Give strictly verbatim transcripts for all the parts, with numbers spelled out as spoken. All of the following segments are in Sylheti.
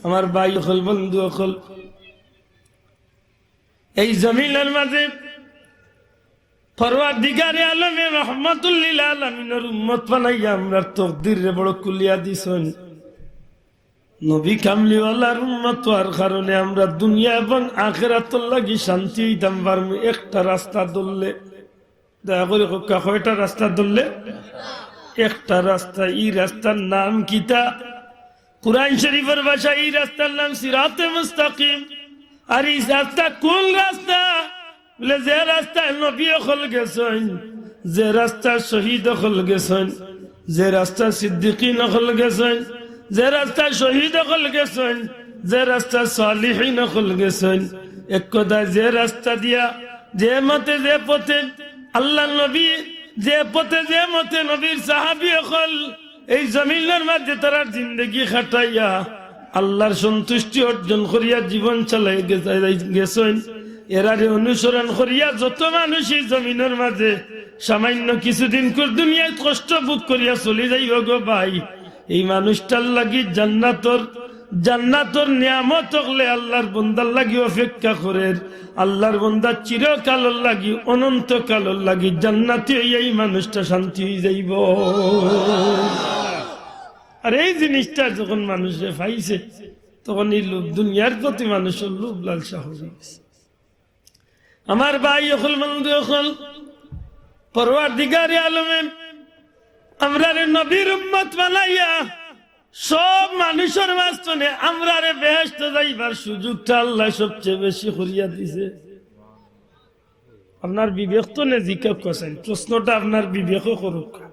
আমার ভাই অকল, বন্ধু অকল, এই জমিনর মাঝে পরওয়ারদিগারে আলমে রহমাতুল্লিল আলামিনর উম্মত বানাইয়া আমরার তকদিররে বড় খুলিয়া দিছইন। নবী কামলিওয়ালার উম্মত অওয়ার কারণে আমরা দুনিয়া এবং আখেরাতর লাগি শান্তি অইতাম পারমু একটা রাস্তা ধরলে। দয়া করি কউক্কা, কয়টা রাস্তা ধরলে? একটা রাস্তা। ই রাস্তার নাম কিতা? কুরআন শরীফর ভাষায় ই রাস্তার নাম সিরাতে মুস্তাকিম। আর ই রাস্তা কোন রাস্তা? বলে, যে রাস্তায় নবী অকল গেছইন, যে রাস্তায় শহীদ অকল গেছইন, যে রাস্তায় সিদ্দিকিন অকল গেছইন, যে রাস্তায় শহীদ অকল গেছইন, যে রাস্তায় সালিহিন অকল গেছইন, এক কথায় যে রাস্তা দিয়া, যে মতে, যে পথে আল্লাহর নবী, যে পথে, যে মতে নবীর সাহাবী অকল এই জমিনর মাঝে তারার জিন্দেগি কাটাইয়া আল্লাহর সন্তুষ্টি অর্জন করিয়া জীবন চালাই গে-, গেছইন, এরারে অনুসরণ করিয়া যত মানুষ এই জমিনর মাঝে সামান্য কিছুদিন করে দুনিয়াত কষ্ট ভোগ করিয়া চলি যাইবো গো ভাই, এই মানুষটার লাগি জান্নাতর, জান্নাতর নিয়ামত অকলে আল্লাহর বন্দার লাগি অপেক্ষা করের। আল্লাহর বন্দা চিরকালর লাগি, অনন্তকালর লাগি জান্নাতি অইয়া এই মানুষটা শান্তি অই যাইবো। আর এই জিনিসটা যখন মানুষে পাইছে, তখন এই লোভ, দুনিয়ার প্রতি মানুষর লোভ লালসা অই গেছে। আমার ভাই অকল, বন্ধু অকল, পরওয়ারদিগারে আলমে আমরারে নবীর উম্মত বানাইয়া সব মানুষর মাঝখানে আমরারে বেহেশত যাইবার সুযোগটা আল্লায় সবচেয়ে বেশি করিয়া দিছে। আপনার বিবেক তো নে জিকাউক্কা চাইন, প্রশ্নটা আপনার বিবেকে করউক্কা।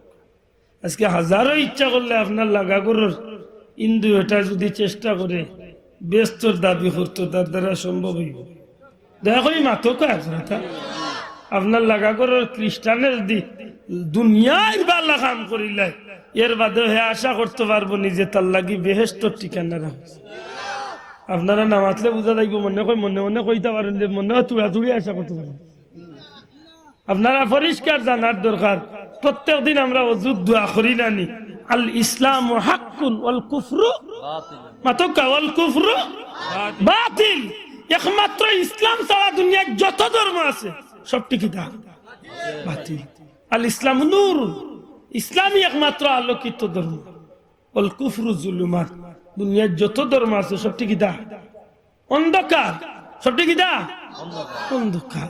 আজকে হাজারো ইচ্ছা করলে আপনার লাগা ঘরর ইন্দু এটা যদি চেষ্টা করে বেহেশতর দাবি করতো, তার দ্বারা সম্ভব অইবো? দয়া করি মাতউক্কা আপনারা। আপনার লাগা ঘরর খ্রিস্টানে যদি দুনিয়ার বালা কাম করিলায়, এর বাদেও হে আশা করতো পারবো নি যে তার লাগি বেহেশতর ঠিকানা রাখছে? আপনারা না মাতলে বুঝা যাইবো, মনে কয়, মনে মনে কইতা পারইন যে মনে অয় তুড়াতুড়ি আশা করতো পারবো। আপনারা পরিষ্কার জানার দরকার, প্রত্যেক দিন আমরা অজুত দোয়া করি না নি, "আল ইসলামু হাক্কুন ওয়াল কুফরু", মাতউক্কা, "ওয়াল কুফরু বাতিল।" একমাত্র ইসলাম ছাড়া দুনিয়ার যত ধর্ম আছে, সবটি কিতা? বাতিল। "আল ইসলামু নূর", ইসলামই একমাত্র আলোকিত ধর্ম। "ওয়াল কুফরু জুলুমাত", দুনিয়ার যত ধর্ম আছে, সবটি কিতা? অন্ধকার। সবটি কিতা? অন্ধকার।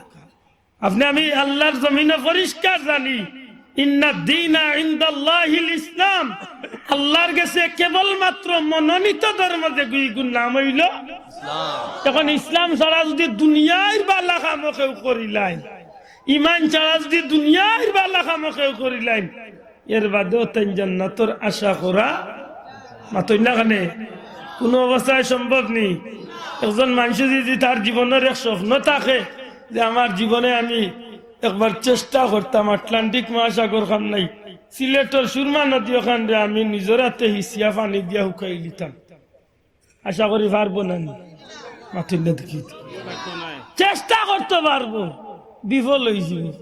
আপনে আমি আল্লাহর জমিনে পরিষ্কার জানি, "ইন্নাদ দীনা ইনদাল্লাহিল ইসলাম", আল্লাহর গেছে কেবলমাত্র মনোনীত ধর্ম যেগু, ইগুর নাম অইলো ইসলাম। এখন ইসলাম ছাড়া যদি দুনিয়ার বালা কামও কেউ করিলাইন, ইমান ছাড়া যদি দুনিয়ার বালা কামও কেউ করিলাইন, এর বাদেও তাইন জান্নাতর আশা করা, মাতইন না কেনে? কুনু অবস্থায় সম্ভব নি। একজন মানষে যদি তার জীবনর এক স্বপ্ন থাকে যে আমার জীবনে আমি একবার চেষ্টা করতাম আটলান্টিক মহাসাগর খান নাই, সিলেটর সুরমা নদী অখানরে আমি নিজর আতে হিচিয়া পানি দিয়া হুকাই দিতাম। আশা করি পারবো না নি? মাতইন না দেখি। চেষ্টা করতো পারবো, বিফল অইযিবো।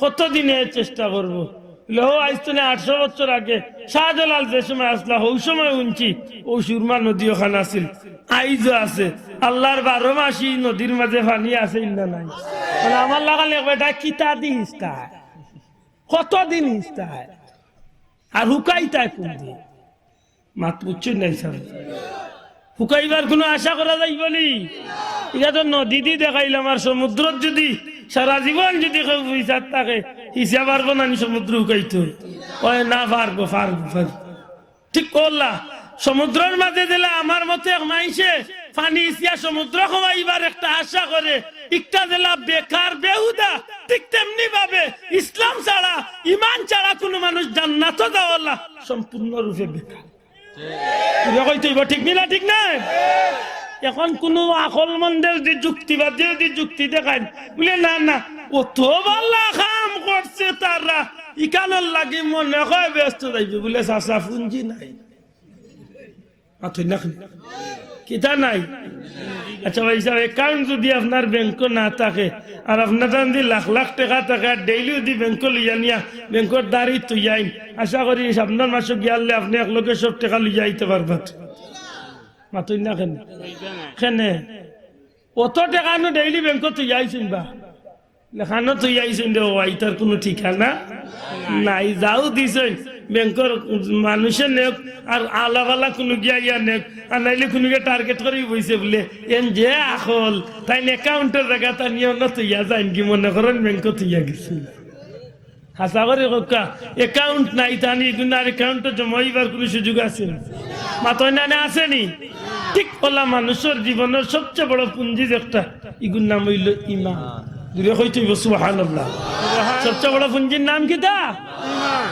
কতদিনে চেষ্টা করবো? বলে, "ও, আইজ তনে আটশো বছর আগে শাহজালাল যে সময় আছলা, হউ সময় হুনছি, অউ সুরমা নদী অখান আছিল, আইজও আছে। আল্লাহর বারো মাসই নদীর মাঝে পানি আছে না নাই?" বলে, "আমার লাখান এক বেটা কিতা দি হিচতায়? কতদিন হিচতায়? আর হুকাইতায় কুনদিন?" মাত বুঝছইন না হিসাবে? হুকাইবার কুনু আশা করা যাইবো নি? ইটা তো নদী দি দেখাইলাম, আর সমুদ্রত যদি সারা জীবন যদি কেউ হিচাত থাকে, হিচা পারবো না নি সমুদ্র হুকাইতো? অয় না, পারবো, পারবো, পারবো। ঠিক কইলা, সমুদ্রর মাঝে দিলা আমার মতো এক মাইনষে পানি হিচিয়া সমুদ্র খোয়াইবার একটা আশা করে, ইকটা দিলা বেকার, বেহুদা। ঠিক তেমনি ভাবে ইসলাম ছাড়া, ইমান ছাড়া কুনু মানুষ জান্নাতো যাওয়ালা সম্পূর্ণরূপে বেকার। ইটা কইতে অইবো, ঠিক নি না? ঠিক না? এখন কুনু আকলমন্দে যদি যুক্তিবাদী যদি যুক্তি দেখাইন, বলে, "না, না, অত বালা কাম করছে তারা, ইখানর লাগি মনে কয় বেহেস্তো যাইবো।" বলে, "চাচা, পুঞ্জি নাই।" মাতইন না কেনে? কিতা নাই? আচ্ছা ভাই সাব, অ্যাকাউন্ট যদি আপনার ব্যাংকো না থাকে, আর আপনার তান যদি লাখ লাখ টেকা থাকে, আর ডেইলি যদি ব্যাংকো লইয়া নিয়া ব্যাংকর দাঁড়ি থইয়া আইন, আশা করি সামনর মাসো গিয়ালে আপনে একলগে সব টেকা লইয়া আইতা পারবা। মাতইন না কেনে? কেনে? অত টেকা নু ডেইলি ব্যাংকো থইয়া আইছইন বা। লেখানো থইয়া আইছইন রে বাবা, ইতার কুনু ঠিকানা নাই। যাও দিছইন, ব্যাংকর মানষে নেউক, আর আলাবালা কুনুগিয়ে আইয়া নেউক, আর নাইলে কুনুগিয়ে টার্গেট করি বইছে বুলে, এন যে আখল, তাইন অ্যাকাউন্টর জাগাত আনিয়া অনো থইয়া যাইনগি, মনে করইন ব্যাংকো থইয়া গেছইন। হাছা করি কউক্কা, অ্যাকাউন্ট নাই, তান ইগুন আর অ্যাকাউন্টো জমা অইবার কুনু সুযোগ আছে নি? মাতইন না, না আছে নি? ঠিক অলা মানষর জীবনর সবচে বড় পুঞ্জি যেটা, ইগুর নাম অইলো ইমান। জুরে কইতে অইবো সুবহানাল্লাহ। সবচে বড় পুঞ্জির নাম কিতা?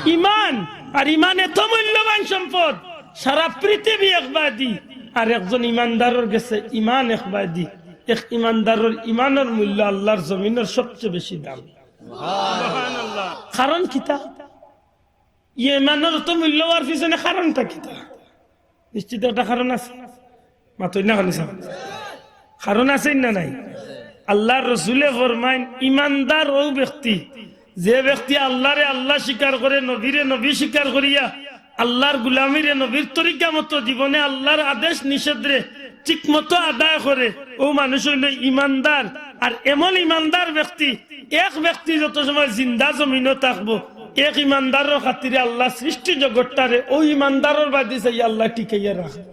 ইমান। আর ইমান এত মূল্যবান সম্পদ, সারা পৃথিবী একবায়দি, আর একজন ইমানদারর গেছে ইমান একবায়দি। এক ইমানদারর ইমানর মূল্য আল্লার জমিনর সবচে বেশি দাম। কারণ কিতা? ইমানর অত মূল্য অওয়ার পিছনে কারণটা কিতা? নিশ্চিত একটা কারণ আছে। মাতইন না খালি সাব। কারণ আছে না নাই? আল্লার রসুলে ফরমাইন, ইমানদার অউ ব্যক্তি, যে ব্যক্তি আল্লারে আল্লা স্বীকার করে, নবীরে নবী স্বীকার করিয়া, আল্লার গুলামিরে নবীর তরিকা মতো জীবনে আল্লার আদেশ নিষেধরে ঠিক মতো আদায় করে, অউ মানুষ অইলো ইমানদার। আর এমন ইমানদার ব্যক্তি, এক ব্যক্তি যত সময় জিন্দা জমিনো থাকবো, এক ইমানদারর খাতিরে আল্লা সৃষ্টি জগতটারে অউ ইমানদারর বায়দি চাইয়া আল্লা টিকাইয়া রাখে।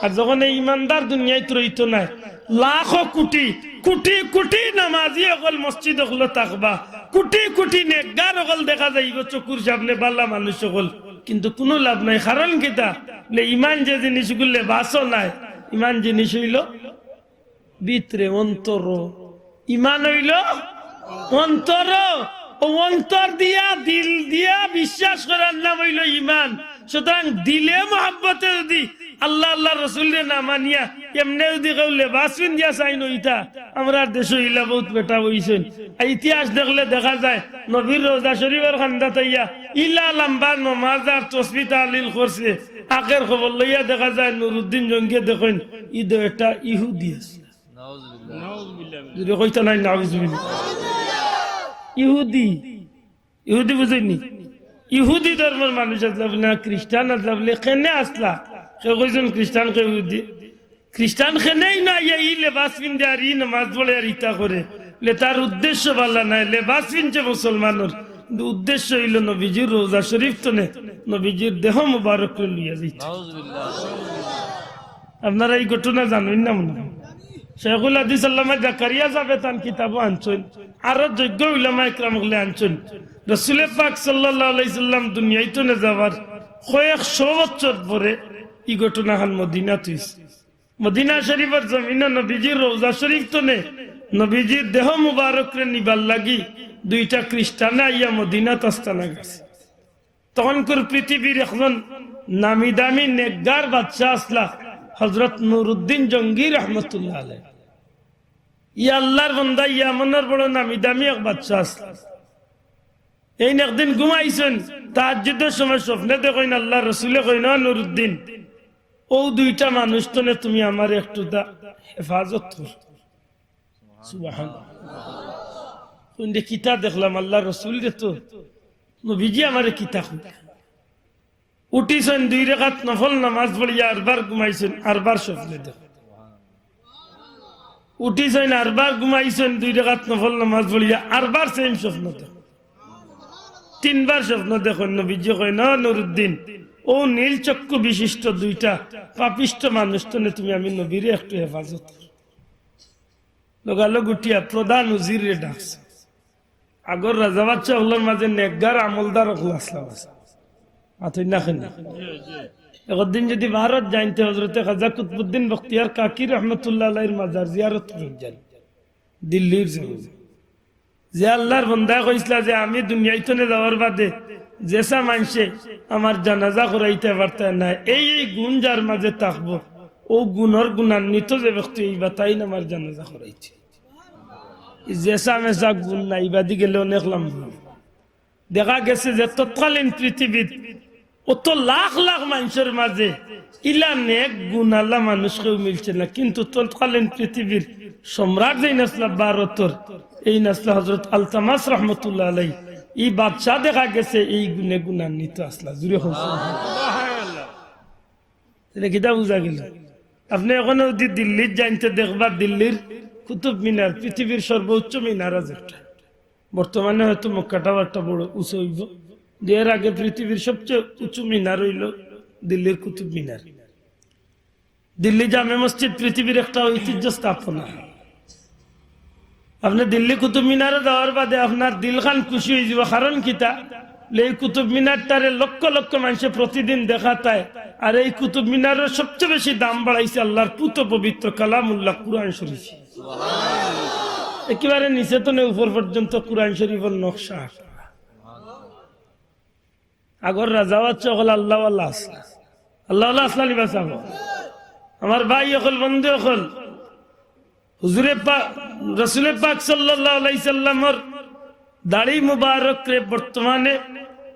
আর যখন এই ইমানদার দুনিয়াত রইতো নায়, লাখো কুটি, কুটি কুটি নামাজি অকল মসজিদ অকলো থাকবা, কুটি কুটি নেকগার অকল দেখা যাইবো চকুর সামনে, বালা মানুষ অকল, কিন্তু কুনু লাভ নাই। কারণ কিতা? বুলে, ইমান যে জিনিস, ইগু লেবাসও নায়, ইমান জিনিস অইলো ভিতরে, অন্তর। ইমান অইলো অন্তর। অউ অন্তর দিয়া, দিল দিয়া বিশ্বাস করার নাম অইলো ইমান। সুতরাং দিলে মহব্বতে যদি আল্লা, আল্লার রসুলরে না মানিয়া এমনে যদি কেউ লেবাস পিন্দিয়া চাইন অইতা, আমরার দেশো ইলা বউত বেটা বইছইন। আর ইতিহাস দেখলে দেখা যায়, নবীর রওজা শরীফর কান্দাত আইয়া ইলা লাম্বা নমাজ আর তসবি তাহলিল করছে, আগর খবর লইয়া দেখা যায় নুরুদ্দিন জঙ্গিয়ে দেখইন, ইদো একটা ইহুদি আছে। নাউজুবিল্লাহ। জুরে কইতা নায়, নাউজুবিল্লাহ। ইহুদি, ইহুদি বুঝইন নি? ইহুদি ধর্মর মানুষ আছলা বুলে, না খ্রিস্টান আছলা বুলে, কেনে আছলা? কেউ কইছইন খ্রিস্টান, কেউ ইহুদি। খ্রিস্টান কেনেই না আইয়া ই লেবাস পিন্দে আর ই নামাজ পড়ে আর ইতা করে। বুলে, তার উদ্দেশ্য বালা নায়, লেবাস পিনছে মুসলমানর, কিন্তু উদ্দেশ্য অইলো নবীজির রওজা শরীফ তনে নবীজির দেহ মুবারকরে লইয়া যাইতা। আপনারা ই ঘটনা জানইন না মনে হয়। শেখুল হাদিস আল্লামা জাকারিয়া সাবে তান কিতাবো আনছইন, আরো যোগ্য উলামা একরাম অকলে আনছইন। রসুলে পাক সাল্লাল্লাহু আলাইহি সাল্লাম দুনিয়াইত তনে যাওয়ার কয়েক শো বছর পরে ই ঘটনাখান মদিনাত অইছে। মদিনা শরীফর জমিনো নবীজির রওজা শরীফ তনে নবীজির দেহ মুবারকরে নিবার লাগি দুইটা খ্রিস্টানে আইয়া মদিনাত আস্তানা গাড়ছে। তখনকুর পৃথিবীর একজন নামি দামি নেকগার বাদশা আছলা, হজরত নুরুদ্দিন জঙ্গি রহমতুল্লাহ আলাইহি। ই আল্লার বন্দা ইয়ামনর বড় নামি দামি এক বাদশা আছলা। এইন একদিন ঘুমাইছইন, তাহাজ্জুদর সময় স্বপ্নে দেখইন আল্লার রসুলে কইন, "ও নুরুদ্দিন, অউ দুইটা মানুষ তনে তুমি আমারে একটুতা হেফাজত করো।" সুবহানাল্লাহ। কইন দে কিতা দেখলাম, আল্লার রসুলরে তো, নবীজি আমারে কিতা কইন। উঠিছইন দুই রেকাত নফল নামাজ পড়িয়া, আরবার ঘুমাইছইন, আরবার স্বপ্নে দেখইন। উঠিছইন, আরবার ঘুমাইছইন দুই রেকাত নফল নামাজ পড়িয়া, আরবার same স্বপ্ন দেখইন। তিনবার স্বপ্ন দেখইন, নবীজি কইন, "ও নুরুদ্দিন, অউ নীল চক্ষু বিশিষ্ট দুইটা পাপিষ্ট মানুষ তনে তুমি আমি নবীরে একটু হেফাজত করো।" লগালগ উঠিয়া প্রধান উজিররে ডাকছে। আগর রাজা বাদশা অকলর মাঝে নেকগার আমলদার অকল আছলা বাদশা। মাতইন না কেনে? একদিন যদি ভারত যাইন তে হজরতে খাজা কুতবুদ্দিন বখতিয়ার কাকি রহমতুল্লাহ আলাইহির মাজার জিয়ারত করইন যাইন, দিল্লির জমিনে। যে আল্লার বন্দায় কইছলা যে আমি দুনিয়াইত তনে যাওয়ার বাদে যেসা মানষে আমার জানাজা করাইতা পারতা নায়, এই এই গুণ যার মাঝে থাকবো, অউ গুণর গুণান্বিত যে ব্যক্তি অইবা তাইন আমার জানাজা করাইতা। যেসা মেসা গুণ না, ইবাদি গেলে অনেক লম্বা। দেখা গেছে যে তৎকালীন পৃথিবীত অত লাখ লাখ মানষর মাঝে ইলা নেক গুণআলা মানুষ কেউ মিলছে না, কিন্তু তৎকালীন পৃথিবীর সম্রাট যেইন আছলা ভারতর, এইন আছলা হজরত আলতামাস রহমতুল্লাহ আলাইহি। ই বাদশা দেখা গেছে এই গুণে গুণান্বিত আছলা। জুরে কইন। তাইলে কিতা বুঝা গেল? আপনে অখন যদি দিল্লিত যাইন তে দেখবা দিল্লির কুতুব মিনার পৃথিবীর সর্বোচ্চ মিনার আছে একটা। বর্তমানে হয়তো মক্কা টাওয়ারটা বড় উঁচু অইবো, কিন্তু এর আগে পৃথিবীর সবচেয়ে উঁচু মিনার অইলো দিল্লির কুতুব মিনার। দিল্লি জামে মসজিদ পৃথিবীর একটা ঐতিহ্য স্থাপনা। আপনে দিল্লি কুতুব মিনারো যাওয়ার বাদে আপনার দিলখান খুশি অইযিবো, কারণ কিতা? এই কুতুব মিনারটারে লক্ষ লক্ষ মানষে প্রতিদিন দেখাত আয়, আর এই কুতুব মিনারর সবচেয়ে বেশি দাম বাড়াইছে আল্লার পুত পবিত্র কালামুল্লাহ কুরআন শরীফ। একেবারে নিচে তনে উপর পর্যন্ত কুরআন শরীফর নকশা আঁকা। আগর রাজা বাদশা অকল আল্লাহওয়ালা আছলা, আল্লাহওয়ালা আছলা নি বা সাব। আমার ভাই অকল, বন্ধু অকল, হুজুরে পা-, রসুলে পাক সাল্লাল্লাহু আলাইহি সাল্লামর দাড়ি মুবারকরে বর্তমানে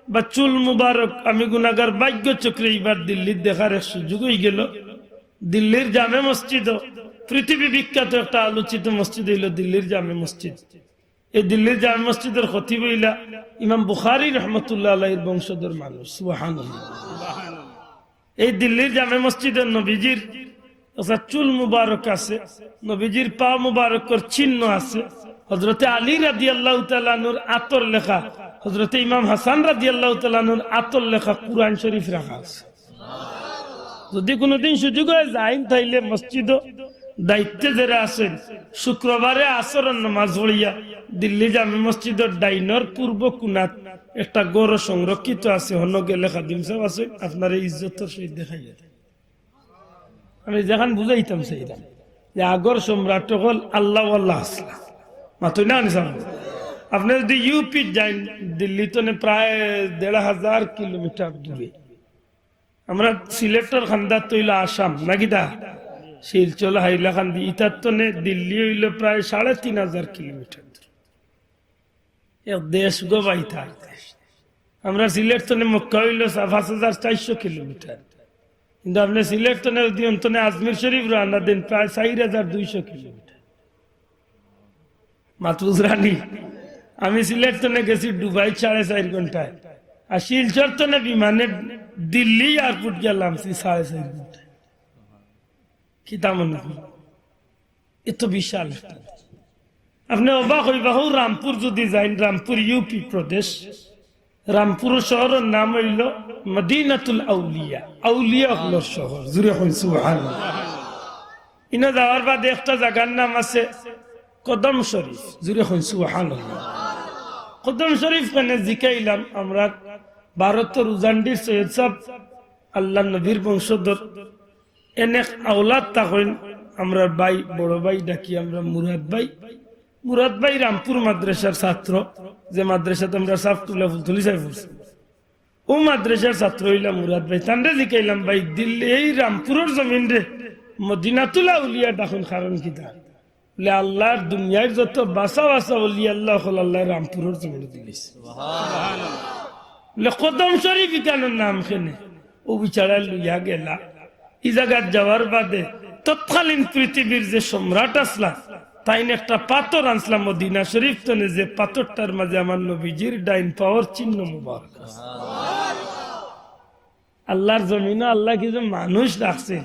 বা চুল মুবারক আমি গুনাগার ভাগ্য চক্রে ইবার দিল্লিত দেখার এক সুযোগ অইগেলো। দিল্লির জামে মসজিদও পৃথিবী বিখ্যাত একটা আলোচিত মসজিদ অইলো দিল্লির জামে মসজিদ। এই দিল্লির জামে মসজিদর খতিব অইলা ইমাম বুখারী রহমতুল্লাহ আলাইহির বংশধর মানুষ। সুবহানাল্লাহ। এই দিল্লির জামে মসজিদর নবীজির একটা চুল মুবারক আছে, নবীজির পা মুবারকর চিহ্ন আছে, হযরতে আলী রাদিয়াল্লাহু তাআলা আনহুর আতর লেখা, হযরতে ইমাম হাসান রাদিয়াল্লাহু তাআলা আনহুর আতর লেখা কুরআন শরীফ রাখা আছে। যদি কুনুদিন সুযোগ অয় যাইন, তাইলে মসজিদো দায়িত্বে যেরা আছইন, শুক্রবারে আসরর নামাজ পড়িয়া দিল্লি জামে মসজিদর ডাইনর পূর্ব কুনাত একটা ঘর সংরক্ষিত আছে, হনো গেলে খাদিম সাব আছইন, আপনারে ইজ্জতর সহিত দেখাইয়া দেয়। আমি যেখান বুঝাইতাম চাইরাম যে আগর সম্রাট অকল আল্লাহওয়ালা আছলা। মাতইন না নি সাব? আপনে যদি ইউপিত যাইন, দিল্লি তনে প্রায় দেড় হাজার কিলোমিটার দূরে। আমরা সিলেটর খান্দাত অইলো আসাম, না কিতা? শিলচর, হাইলাকান্দি, ইতার তনে দিল্লি অইলো প্রায় সাড়ে তিন হাজার কিলোমিটার দূর। এক দেশ গো ভাই, তার দেশ। আমরা সিলেট তনে মক্কা অইলো সা-, পাঁচ হাজার চাইরশো কিলোমিটার, কিন্তু আপনে সিলেট তনে যদি অন তনে আজমির শরীফ রওয়ানা দেইন, প্রায় চাইর হাজার দুইশো কিলোমিটার। মাত বুঝরা নি? আমি সিলেট তনে গেছি ডুবাই সাড়ে চাইর ঘন্টায়, আর শিলচর তনে বিমানে দিল্লি এয়ারপোর্ট গিয়া লামছি সাড়ে চাইর ঘন্টায়। কিতা মনে অয়? এত বিশাল একটা দেশ। আপনে অবাক অইবা, হউ রামপুর যদি যাইন, রামপুর ইউপি প্রদেশ, রামপুর শহরর নাম অইলো মদিনাতুল আউলিয়া, আউলিয়া অকলর শহর। জুরে কইন সুবহানাল্লাহ। ইনো যাওয়ার বাদে একটা জাগার নাম আছে কদম শরীফ। জুরে কইন সুবহানাল্লাহ। কদম শরীফ কেনে জিকাইলাম, আমরা ভারতর উজান্ডির সৈয়দ সাব, আল্লার নবীর বংশধর, এনে আওলাদ থাকইন, আমরার ভাই, বড় ভাই ডাকি আমরা মুরাদ ভাই। মুরাদ ভাই রামপুর মাদ্রাসার ছাত্র, যে মাদ্রাসাত আমরা সাব কিবলা ফুলতলি সাব পড়ছি। অউ মাদ্রাসার ছাত্র অইলা মুরাদ ভাই। তানরে জিকাইলাম, "ভাই, দিল্লি, এই রামপুরর জমিনরে মদিনাতুল আউলিয়া ডাকইন কারণ কিতা?" বলে, "আল্লার দুনিয়ার যত বাছা বাছা অলি আল্লা অকল আল্লায় রামপুরর জমিনো দিলিছে।" বলে, "কদম শরীফ ইখানর নাম কেনে?" অউ বিচারায় লইয়া গেলা। ই জাগাত যাওয়ার বাদে তৎকালীন পৃথিবীর যে সম্রাট আছলা, তাইন একটা পাথর আনছলা মদিনা শরীফ তনে, যে পাথরটার মাঝে আমার নবীজির ডাইন পাওর চিহ্ন মুবারক আছে। আল্লার জমিনো আল্লায় কিছু মানুষ রাখছে,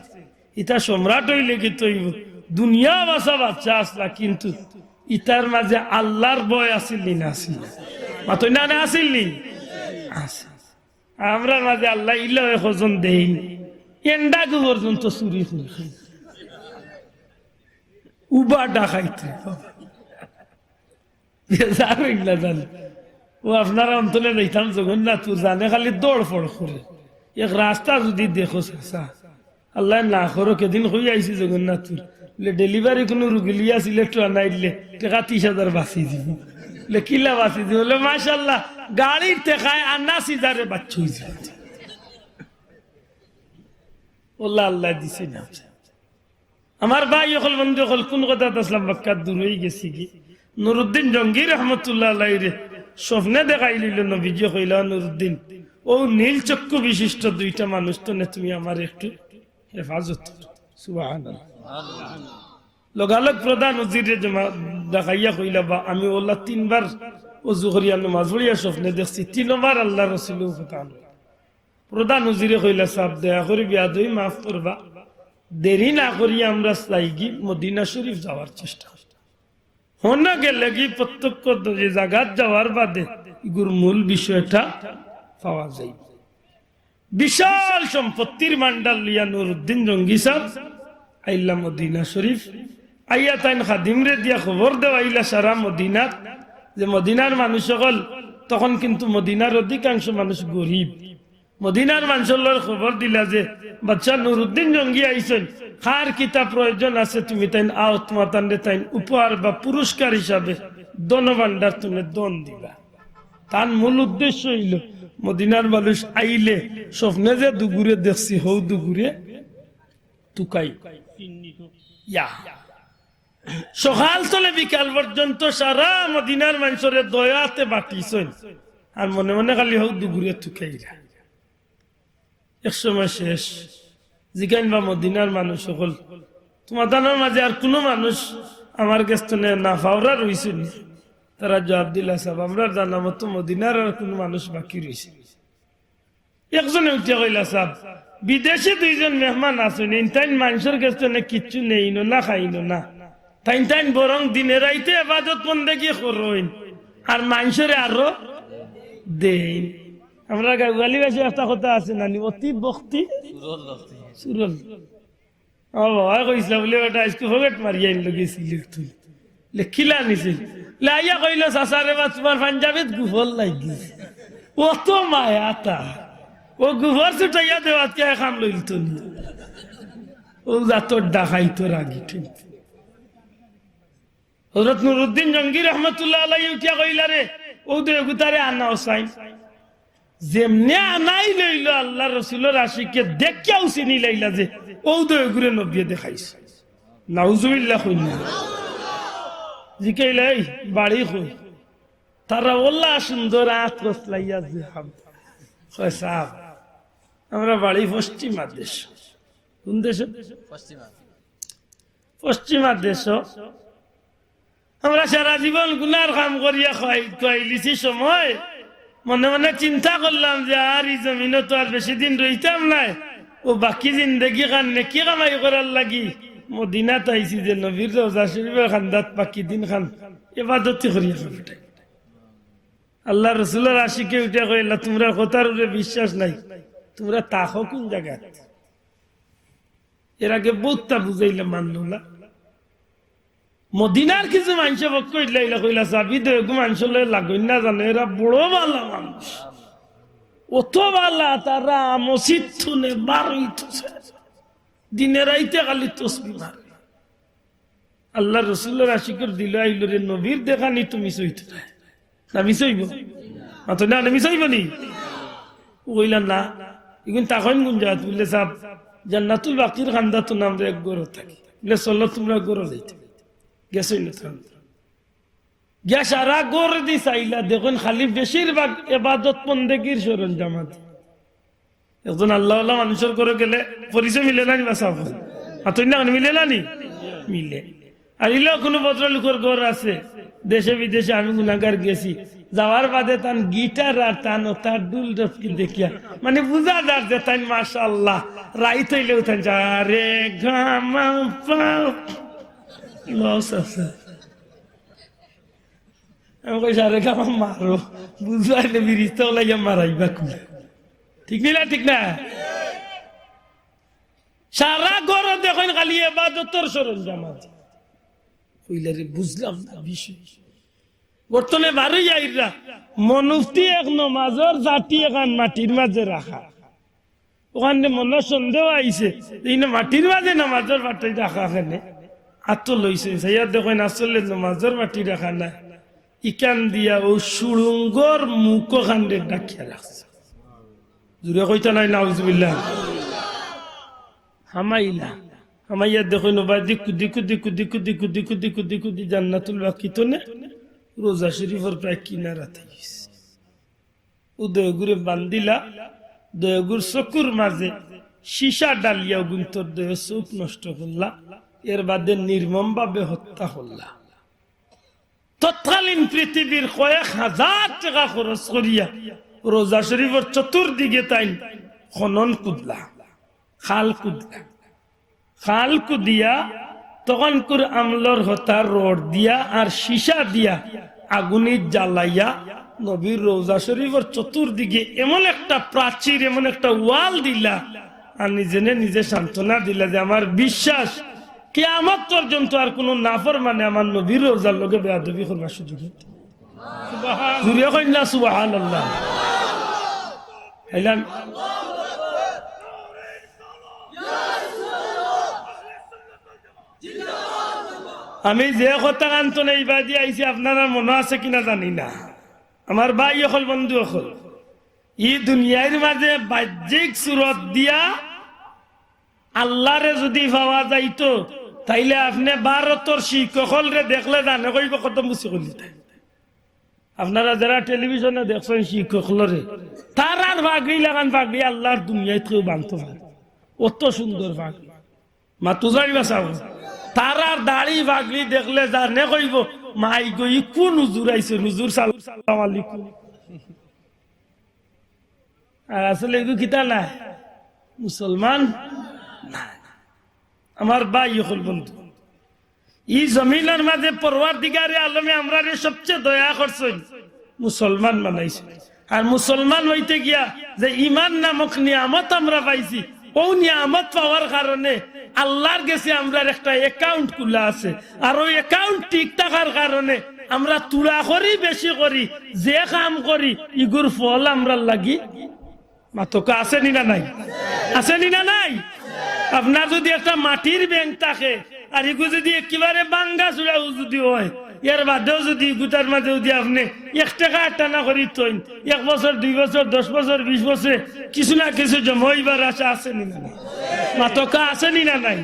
ইতা সম্রাট অইলে কিতা অইবো, দুনিয়া বাছা বাচ্চা আছলা, কিন্তু ইতার মাঝে আল্লার ভয় আছিল নি না আছিল? মাতইন না, না আছিল নি? আছে। আমরার মাঝে আল্লায় ইলা অয় কয়জন দেইন, এন্ডা গু পর্যন্ত চুরি করি খাই, উবা ডাকাইতে। বেজার অইলা জানি। অউ আপনারা অন তনে যাইতাম জগন্নাথপুর, জানে খালি দৌড় ফড় করে। এক রাস্তা যদি দেখো চাচা, আল্লায় না করউক, এদিন কই আইছি জগন্নাথপুর, বলে, "ডেলিভারি কুনু রুগী লইয়া সিলেটো আনাইলে টেকা তিশ হাজার বাঁচি যিবো।" বলে, "কিলা বাঁচি যিবো?" বলে, "মাশাআল্লাহ, গাড়ির টেকায় আনা সিজারে বাচ্চা অইযিবো।" অলা আল্লায় দিছে না। আমার ভাই অকল, বন্ধু অকল, কুন কথাত আছলাম, বাক্কা দূর অইগেছিগি। নুরুদ্দিন জঙ্গি রহমতুল্লাহ আলাইহিরে স্বপ্নে দেখাইল অইলো, নবীজিয়ে কইলা, "নুরুদ্দিন, অউ নীল চক্ষু বিশিষ্ট দুইটা মানুষ তনে তুমি আমারে একটু হেফাজত করো।" সুবহানাল্লাহ। লগালগ প্রধান উজিররে জমা দেখাইয়া কইলা, "বা, আমি অলা তিনবার অজু করিয়া নমাজ পড়িয়া স্বপ্নে দেখছি, তিনবার আল্লার রসুলে অউ কথা আনলা।" প্রধান উজিরে কইলা, "সাব, দয়া করি বেয়াদবি মাফ করবা, দেরি না করি আমরা চাইগি মদিনা শরীফ যাওয়ার চেষ্টা।" হনো গেলেগি প্রত্যক্ষ যে জাগাত যাওয়ার বাদে ইগুর মূল বিষয়টা পাওয়া যায়। বিশাল সম্পত্তির ভান্ডার লইয়া নুরুদ্দিন জঙ্গি সাব আইলা মদিনা শরীফ। আইয়া তাইন খাদিমরে দিয়া খবর দেওয়াইলা সারা মদিনাত, যে মদিনার মানুষ অকল, তখন কিন্তু মদিনার অধিকাংশ মানুষ গরিব, মদিনার মানষর লগে খবর দিলা যে বাদশাহ নুরুদ্দিন জঙ্গি আইছইন, কার কিতা প্রয়োজন আছে তুমি তাইন আও, তুমার তানরে তাইন উপহার বা পুরস্কার হিসাবে ধনভাণ্ডার তুলে ধন দিবা। তান মূল উদ্দেশ্য অইলো মদিনার মানুষ আইলে স্বপ্নে যে দুগুরে দেখছি, হউ দুগুরে তুকাই। ইয়া। সকাল তলে বিকাল পর্যন্ত সারা মদিনার মানষরে দয়াতে বাটিছইন, আর মনে মনে খালি হউ দুগুরে তুকাইরা। এক সময় শেষ। জিগাইন বা মদিনার মানুষ অকল, তুমার তানর মাঝে আর কুনু মানুষ আমার গেছ তনে না পাওরা রইছইন নি? তারা জবাব দিলা, সাব, আমরার জানা মতো মদিনার আর কুনু মানুষ বাকি রইছে নি? একজনে উঠিয়া কইলা, সাব, বিদেশি দুইজন মেহমান আছইন, ইন তাইন মানষর গেছ তনে কিচ্ছু নেইন না, খাইন না। তাইন তাইন বরং দিনে রাইতে এবাদত বন্দেগি করইন, আর মানষরে আরো দেইন। আমরা গাঁওয়ালি ভাষায় একটা কথা আছে না নি, "অতি ভক্তি সুরল।" ও বাবা, কইছিলা বুলে বেটা আইজকু পকেট মারিয়া আইন লগে সিলেট তুই। লে কিলা নিছে? লে আইয়া কইলো, "চাচা রে বা, তুমার পাঞ্জাবিত গুফর লাগিছে।" অত মায়া তা। অউ গুফর ছুটাইয়া দেওয়াত কে কাম লইল তো নি। অউ জাতর ডাকাইত রাগি ঠিক। হযরত নুরুদ্দিন জঙ্গি রহমতুল্লাহ আলাইহি উঠিয়া কইলা, "রে, অউ দুইগুতারে আনা অসাইন।" যেমনে আনাই লইলো, আল্লার রসুলর আশিকে দেখিয়াউ চিনি লাইলা যে অউ দুইগুরে নবিয়ে দেখাইছে। নাউজুবিল্লাহ কইন না। জিকাইলা, "এই বাড়ি কই?" তারা অলা সুন্দর আত কসলাইয়া যে হাম। কয়, "সাব, আমরা বাড়ি পশ্চিমা দেশ।" কোন দেশো? পশ্চিমা। পশ্চিমা দেশো। আমরা সারা জীবন গুনার কাম করিয়া খাই, খাইলিছি সময়। মনে মনে চিন্তা করলাম যে আর ই জমিনো তো আর বেশি দিন রইতাম নায়। অউ বাকি জিন্দেগি খান নেকি কামাই করার লাগি মদিনাত আইছি যে নবীর রওজা শরীফর কান্দাত বাকি দিন খান এবাদতি করিয়া খাইতাম। আল্লার রসুলর আশিকে উঠিয়া কইলা, "তুমরার কথার উপরে বিশ্বাস নাই, তুমরা থাকো কুন জাগাত?" এর আগে বউততা বুঝাইলা, মানলো না। মদিনার কিছু মানষে পক্ষ ইলা ইলা কইলা, "সাব, ই দুইগু মানষর লগে লাগইন না জানো, এরা বড় ভালা মানুষ, অত ভালা, তারা মসজিদ থনে বারইতো চায় না, দিনে রাইতে খালি তসবি মারে।" আল্লার রসুলর আশিকর দিলো আইলো রে, নবীর দেখানি তো মিস অইতো নায়। না মিস অইবো? মাতো না, না মিস অইবো নি? অউ কইলা না, ইগুন থাকইন কুন জাগাত? বুলে, "সাব, জান্নাতুল বাকির কান্দাত তো আমরা এক ঘরো থাকি।" বুলে, "চলো তুমরা ঘরো যাইতাম।" গেছইন না তারা। গিয়া সারা ঘরদি চাইলা, দেখইন খালি বেশিরভাগ এবাদত বন্দেগির সরঞ্জাম আছে। একজন আল্লাহওয়ালা মানুষর ঘরো গেলে পরিচয় মিলে না নি বা সাব? মাতইন না, মিলে না নি? মিলে। আর ইলা কুনু ভদ্রলোকর ঘর আছে, দেশে বিদেশে আমি গুনাগার গেছি, যাওয়ার বাদে তান গিটার আর তান অতা ঢুল ঢপকি দেখিয়া, মানে বুঝা যার যে তাইন মাশাআল্লাহ, রাইত অইলেউ তাইন যা রে গা মা পা। লস আছে। আমি কই, "সারে কামা মারো, বুঝলাই না, বিরিস্তা ওলাইয়া মারাইবা কুলে।" ঠিক নি না? ঠিক না? সারা ঘরো দেখইন খালি এবাদতর সরঞ্জাম আছে। কইলা রে, বুঝলাম না বিষয়। ঘর তনে বারই আইরা, মনুফতি এক নমাজর জাটি এখান মাটির মাঝে রাখা। অখানে মনো সন্দেহ আইছে যে ইনো মাটির মাঝে নমাজর বাটি রাখা কেনে? আতো লইছে, চাইয়া দেখইন আসলে নমাজর বাটি রাখা নায়, ইখান দিয়া অউ সুড়ুঙ্গর মুখো খানরে ঢাকিয়া রাখছে। জুরে কইতা নায়, নাউজুবিল্লাহ। হামাইলা, হামাইয়া দেখইন অবায়দি কুদি কুদি কুদি কুদি জান্নাতুল বাকি তনে রওজা শরীফর প্রায় কিনারাত আইছে। অউ দুইগুরে বান্দিলা, দুইগুর চকুর মাঝে সীসা ঢালিয়া অগুন্তর দুইও চউখ নষ্ট করলা, এর বাদে নির্মমভাবে হত্যা করলা। তৎকালীন পৃথিবীর কয়েক হাজার টেকা খরচ করিয়া রওজা শরীফর চতুর্দিকে তাইন খনন কুদলা, খাল কুদলা। খাল কুদিয়া তখনকুর আমলর হতা রড দিয়া আর সীসা দিয়া আগুনিত জ্বালাইয়া নবীর রওজা শরীফর চতুর্দিকে এমন একটা প্রাচীর, এমন একটা ওয়াল দিলা, আর নিজেরে নিজে সান্ত্বনা দিলা যে আমার বিশ্বাস কিয়ামত পর্যন্ত আর কুনু নাফরমানে আমার নবীর রওজার লগে বেয়াদবি করবার সুযোগ হইতো না। জুরে কইন না সুবহানাল্লাহ। আইলাম। আমি যে কথা কান্তনে ইবাদি আইছি, আপনারার মনো আছে কিনা জানি না। আমার ভাই অকল, বন্ধু অকল, ই দুনিয়ার মাঝে বাহ্যিক সুরত দিয়া আল্লারে যুদি পাওয়া যাইতো, তাইলে আপনে ভারতর শিখ অকলরে দেখলে জানে কইবো কত মুসি কইলিতা। আপনারা যারা টেলিভিশনে দেখছইন শিখ অকলরে, তারার পাগড়ি লাখান পাগড়ি আল্লার দুনিয়াত কেউ বানতো পারে, অত সুন্দর পাগড়ি। মাতু যাইবা চাও, তারার দাড়ি পাগড়ি দেখলে জানে কইবো, "মাই গো, ই কুন হুজুর আইছে, হুজুর সালাম আলাইকুম।" আর আসলে এগু কিতা নায়, মুসলমান নায়। আমার ভাই অকল, বন্ধু, ই জমিনর মাঝে পরওয়ারদিগারে আলমে আমরারে সবচেয়ে দয়া করছইন, মুসলমান বানাইছইন। আর মুসলমান হইতে গিয়া যে ইমান নামক নিয়ামত আমরা পাইছি, অউ নিয়ামত পাওয়ার কারণে আল্লার গেছে আমরার একটা অ্যাকাউন্ট খুলা আছে। আর অউ অ্যাকাউন্ট ঠিক থাকার কারণে আমরা থুড়া করি, বেশি করি, যে কাম করি, ইগুর ফল আমরার লাগি মাতকা আছে নি না নাই? আছে নি না নাই? আপনার যুদি একটা মাটির ব্যাংক থাকে, আর ইগু যুদি একেবারে ভাঙ্গা চুরা যুদি অয়, এর বাদেও যুদি ইগুতার মাঝে যুদি আপনে এক টেকা আট্টানা করি থইন, এক বছর, দুই বছর, দশ বছর, বিশ বছরে কিছু না কিছু জমা অইবার আশা আছে নি না নাই? মাতকা আছে নি না নাই?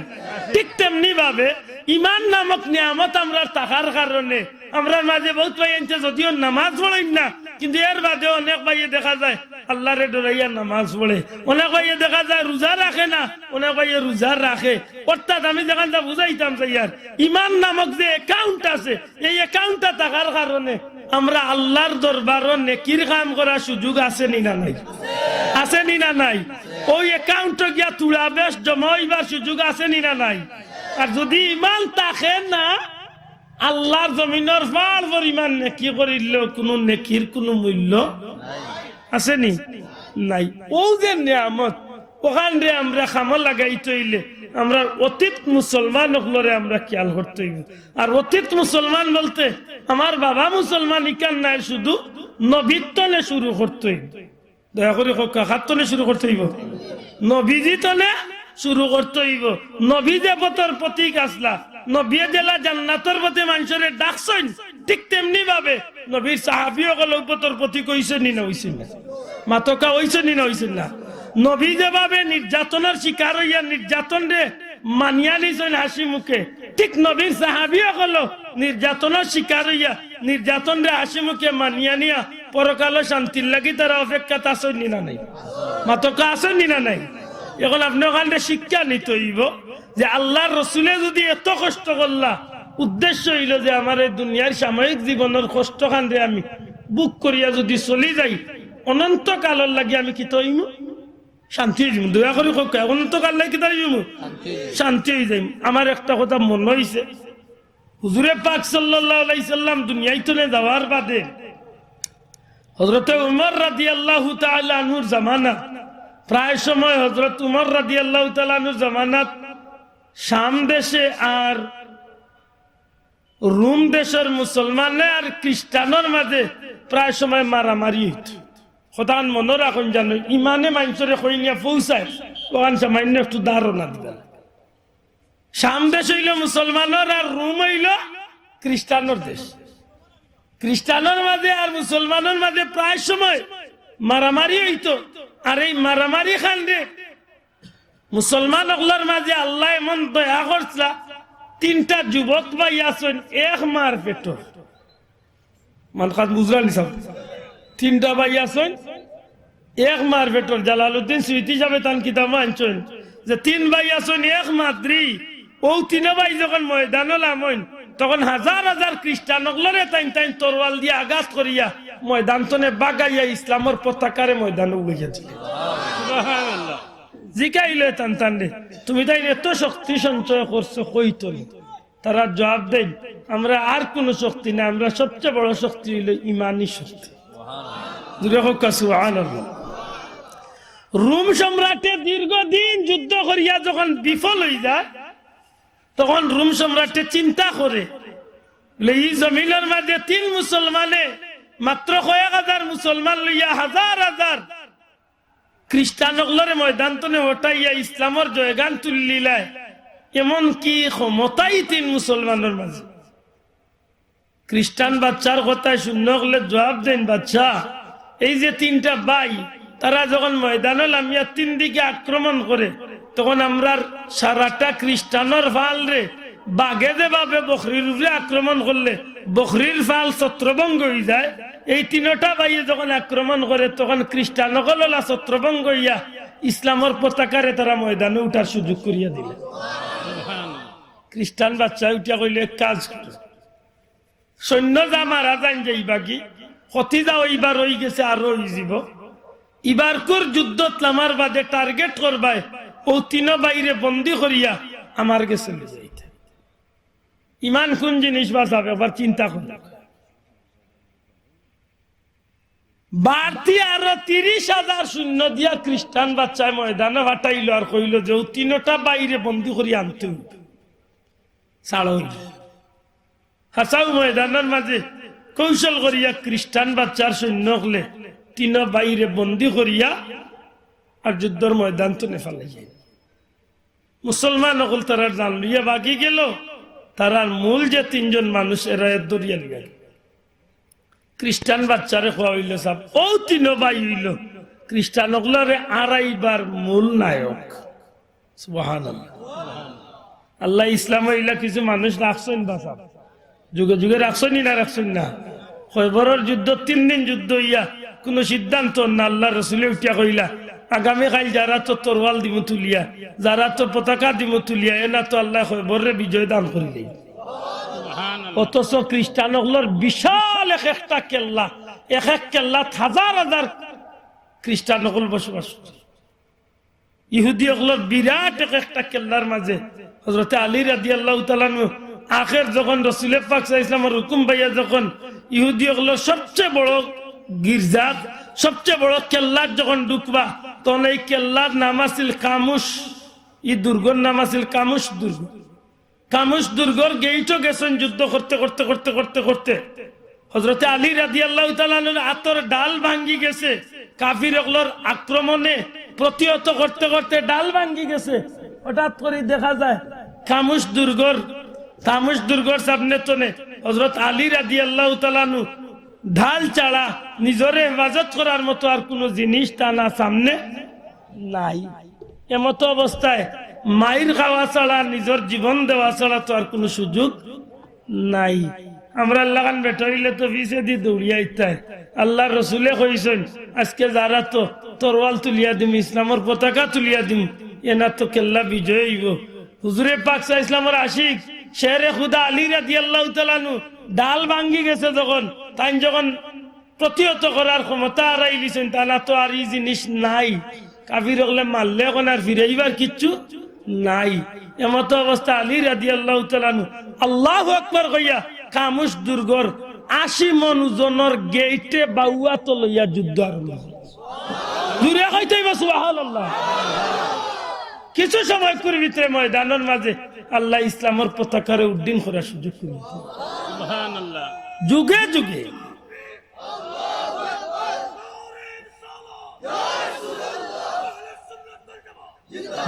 ঠিক তেমনি ভাবে ইমান নামক নিয়ামত আমরার থাকার কারণে আমরার মাঝে বউত ভাইয়াইন্তে যদিও নামাজ পড়ইন না, কিন্তু এর বাদে অনেক ভাইয়ে দেখা যায় আল্লারে ডরাইয়া নামাজ পড়ে, অনেক ভাইয়ে দেখা যায় রোজা রাখে না, অনেক ভাইয়ে রোজা রাখে। অর্থাৎ আমি যেখানটা বুঝাইতাম চাইয়ার, ইমান নামক যে অ্যাকাউন্ট আছে, এই অ্যাকাউন্টটা থাকার কারণে আমরা আল্লার দরবারো নেকির কাম করার সুযোগ আছে নি না নাই? আছে নি না নাই? অউ অ্যাকাউন্টো গিয়া থুড়া বেশ জমা অইবার সুযোগ আছে নি না নাই? আর যুদি ইমান থাকে না, আল্লার জমিনর ফাড় পরিমাণ নেকি করিলেও কুনু নেকির কুনু মূল্য আছে নি? নাই। অউ যে নিয়ামত, অখানরে আমরা কামো লাগাইতে অইলে আমরার অতীত মুসলমান অকলরে আমরা খিয়াল করতে অইবো। আর অতীত মুসলমান বলতে আমার বাবা মুসলমান ইখান নায়, শুধু নবীর তনে শুরু করতে অইবো। দয়া করি কউক্কা, কার তনে শুরু করতে অইবো? নবীজি তনে শুরু করতে অইবো। নবী যে পথর পথিক আছলা, নবীয়ে যেলা জান্নাতর পথে মানষরে ডাকছইন, ঠিক তেমনি ভাবে নবীর সাহাবী অকল অউ পথর পথিক অইছইন নি না অইছইন না? মাতকা অইছইন নি না অইছইন না? নবী যেভাবে নির্যাতনর শিকার অইয়া নির্যাতনরে মানিয়া নিছইন হাসি মুখে, ঠিক নবীর সাহাবী অকলও নির্যাতনর শিকার অইয়া নির্যাতনরে হাসি মুখে মানিয়া নিয়া পরকালো শান্তির লাগি তারা অপেক্ষাত আছইন নি না নাই? মাতকা আছইন নি না নাই? অখন আপনে অখানরে শিক্ষা নিতে অইবো যে আল্লার রসুলে যুদি এত কষ্ট করলা, উদ্দেশ্য অইলো যে আমার এই দুনিয়ার সাময়িক জীবনর কষ্টখানরে আমি ভোগ করিয়া যুদি চলি যাই, অনন্তকালর লাগি আমি কিতা অইমু? শান্তি অইযিমু। দয়া করি কউক্কা, অনন্তকাল লাগি কিতা অইযিমু? শান্তি অইযাইমু। আমার একটা কথা মনো অইছে, হুজুরে পাক সাল্লাল্লাহু আলাইহি সাল্লাম দুনিয়া তনে যাওয়ার বাদে হযরতে উমর রাদিয়াল্লাহু তাআলা আনহুর জামানাত, প্রায় সময় হযরত উমর রাদিয়াল্লাহু তাআলা আনহুর জামানাত শাম দেশে আর রোম দেশর মুসলমানে আর খ্রিস্টানর মাঝে প্রায় সময় মারামারি অইতো। কথাখান মনো রাখইন যেন, ইমানে মানষরে কই নিয়া পৌঁছায়, অখান সামান্য একটু ধারণা দিবা। শাম দেশ অইলো মুসলমানর আর রোম অইলো খ্রিস্টানর দেশ। খ্রিস্টানর মাঝে আর মুসলমানর মাঝে প্রায় সময় মারামারি অইতো। আর এই মারামারি খানরে মুসলমান অকলর মাঝে আল্লায় এমন দয়া করছলা, তিনটা যুবক ভাই আছইন এক মার পেটর। মানকাত বুঝরা নি সাব? তিনটা ভাই আছইন এক মার পেটর। জালালউদ্দিন সুয়ুতী সাবে তান কিতাবো আনছইন যে তিন ভাই আছইন এক মাতৃ, অউ তিনো ভাই যখন ময়দানো লামইন, তখন হাজার হাজার খ্রিস্টান অকলরে তাইন তাইন তরোয়াল দিয়া আঘাত করিয়া ময়দান তনে বাগাইয়া ইসলামর পতাকারে ময়দানো উড়াইয়া দিলা। জিকাইলে তান তানরে, "তুমি তাইন এত শক্তি সঞ্চয় করছো কই তনে?" তারা জবাব দেইন, "আমরা আর কুনু শক্তি নাই, আমরা সবচেয়ে বড় শক্তি অইলো ইমানি শক্তি।" জুরে কউক্কা সুবহানাল্লাহ। রোম সম্রাটে দীর্ঘদিন যুদ্ধ করিয়া যখন বিফল অই যায়, তখন রোম সম্রাটে চিন্তা করে, বলে, "ই জমিনর মাঝে তিন মুসলমানে মাত্র কয়েক হাজার মুসলমান লইয়া হাজার হাজার খ্রিস্টান অকলরে ময়দান তনে হটাইয়া ইসলামর জয়গান তুলিলায়, এমন কি ক্ষমতাই তিন মুসলমানর মাঝে?" খ্রিস্টান বাচ্চার কথায় শূন্য অকলে জবাব দেইন, "বাচ্চা, এই যে তিনটা ভাই, তারা যখন ময়দানো লামিয়া তিন দিকে আক্রমণ করে, তখন আমরার সারাটা খ্রিস্টানর ফালরে বাঘে যেভাবে বকরির উপরে আক্রমণ করলে বকরির ফাল ছত্রভঙ্গ অই যায়, এই তিনটা ভাইয়ে যখন আক্রমণ করে, তখন খ্রিস্টান অকলর ছত্রভঙ্গ অইয়া ইসলামর পতাকারে তারা ময়দানো উঠার সুযোগ করিয়া দিলে।" খ্রিস্টান বাচ্চায় উঠিয়া কইলে, "এক কাজ করো, সৈন্য যা মারা যাইন যাইবাগি, ক্ষতি যা অইবার অই গেছে, আরো অই যিবো। ইবারকুর যুদ্ধত লামার বাদে টার্গেট করবায়, অউ তিনো ভাইরে বন্দি করিয়া আমার গেছে লই যাইতা।" ইমান কুন জিনিস বাছাব, একবার চিন্তা করো। বাড়তি আরো তিরিশ হাজার সৈন্য দিয়া খ্রিস্টান বাচ্চায় ময়দানো পাঠাইলো আর কইলো যে, "অউ তিনোটা ভাইরে বন্দি করি আনতে অইবো, ছাড়ো না।" হাছাউ ময়দানর মাঝে কৌশল করিয়া খ্রিস্টান বাচ্চার সৈন্য অকলে তিনো ভাইরে বন্দি করিয়া আর যুদ্ধর ময়দান তনে ফালাইয়া মুসলমান অকল তারার জান লইয়া বাগি গেল। তারার মূল যে তিনজন মানুষ, এরারে ধরিয়া লইয়া গেল। খ্রিস্টান বাচ্চারে কওয়া অইলো, "সাব, অউ তিনো ভাই অইলো খ্রিস্টান অকলরে আরাইবার মূল নায়ক।" সুবহানাল্লাহ। আল্লায় ইসলামো ইলা কিছু মানুষ রাখছইন বা সাব, যুগে যুগে রাখছইন নি না রাখছইন না? খয়বরর যুদ্ধ, তিন দিন যুদ্ধ অইয়া কুনু সিদ্ধান্ত না, আল্লার রসুলে উঠিয়া কইলা, "আগামী কাইল যারার আতো তরোয়াল দিমু তুলিয়া, যারার আতো পতাকা দিমু তুলিয়া, এন আতো আল্লায় খয়বররে বিজয় দান করিলাইন।" অথচ খ্রিস্টান অকলর বিশাল এক একটা কেল্লা, এক এক কেল্লাত হাজার হাজার খ্রিস্টান অকল বসবাস করে। ইহুদি অকলর বিরাট এক একটা কেল্লার মাঝে হযরতে আলী রাদিয়াল্লাহু তাআলা আনহু আখের যখন রসুলে পাক সাল্লাল্লাহু আলাইহি ওয়াসাল্লামর হুকুম পাইয়া যখন ইহুদি অকলর সবচেয়ে বড় গির্জাত, সবচেয়ে বড় কেল্লাত যখন ঢুকবা, তখন এই কেল্লার নাম আছিল কামুশ, ই দুর্গর নাম আছিল কামুশ দুর্গ। কামুশ দুর্গর গেইটো গেছইন যুদ্ধ করতে করতে করতে করতে করতে হযরতে আলী রাদিয়াল্লাহু তাআলা আনহুর আতর ঢাল ভাঙ্গি গেছে। কাফির অকলর আক্রমণে প্রতিহত করতে করতে ঢাল ভাঙ্গি গেছে। হঠাৎ করি দেখা যায় কামুশ দুর্গর, কামুশ দুর্গর সামনে তনে হযরত আলী রাদিয়াল্লাহু তাআলা আনহু ঢাল ছাড়া নিজরে হেফাজত করার মতো আর কুনু জিনিস তান সামনে নাই। এমতো অবস্থায় মাইর খাওয়া ছাড়া, নিজর জীবন দেওয়া ছাড়া তো আর কুনু সুযোগ নাই। আমরার লাখান বেটা অইলে তো পিছেদি দৌড়িয়া আইতায়। আল্লার রসুলে কইছইন, "আজকে যারার আতো তরোয়াল তুলিয়া দিমু, ইসলামর পতাকা তুলিয়া দিমু, এন আতো কেল্লা বিজয় অইবো।" হুজুরে পাক সাল্লাল্লাহু আলাইহি ওয়াসাল্লামর আশিক, শেরে খুদা আলী রাদিয়াল্লাহু তাআলা আনহু ঢাল ভাঙ্গি গেছে যখন, তাইন যখন প্রতিহত করার ক্ষমতা হারাইলিছইন, তান আতো আর ই জিনিস নাই। কাফির অকলে মারলে অখন আর ফিরাইবার কিচ্ছু নাই। এমতো অবস্থা আলী রাদিয়াল্লাহু তাআলা আনহু আল্লাহু আকবার কইয়া কামুশ দুর্গর আশি মণ ওজনর গেইটে বাউয়া তো লইয়া যুদ্ধ আরম্ভ করছে। জুরে কইতে অইবো সুবহানাল্লাহ। কিছু সময় কুর ভিতরে ময়দানর মাঝে আল্লায় ইসলামর পতাকারে উড্ডীন করার সুযোগ করি দিছে। সুবহানাল্লাহ। যুগে যুগে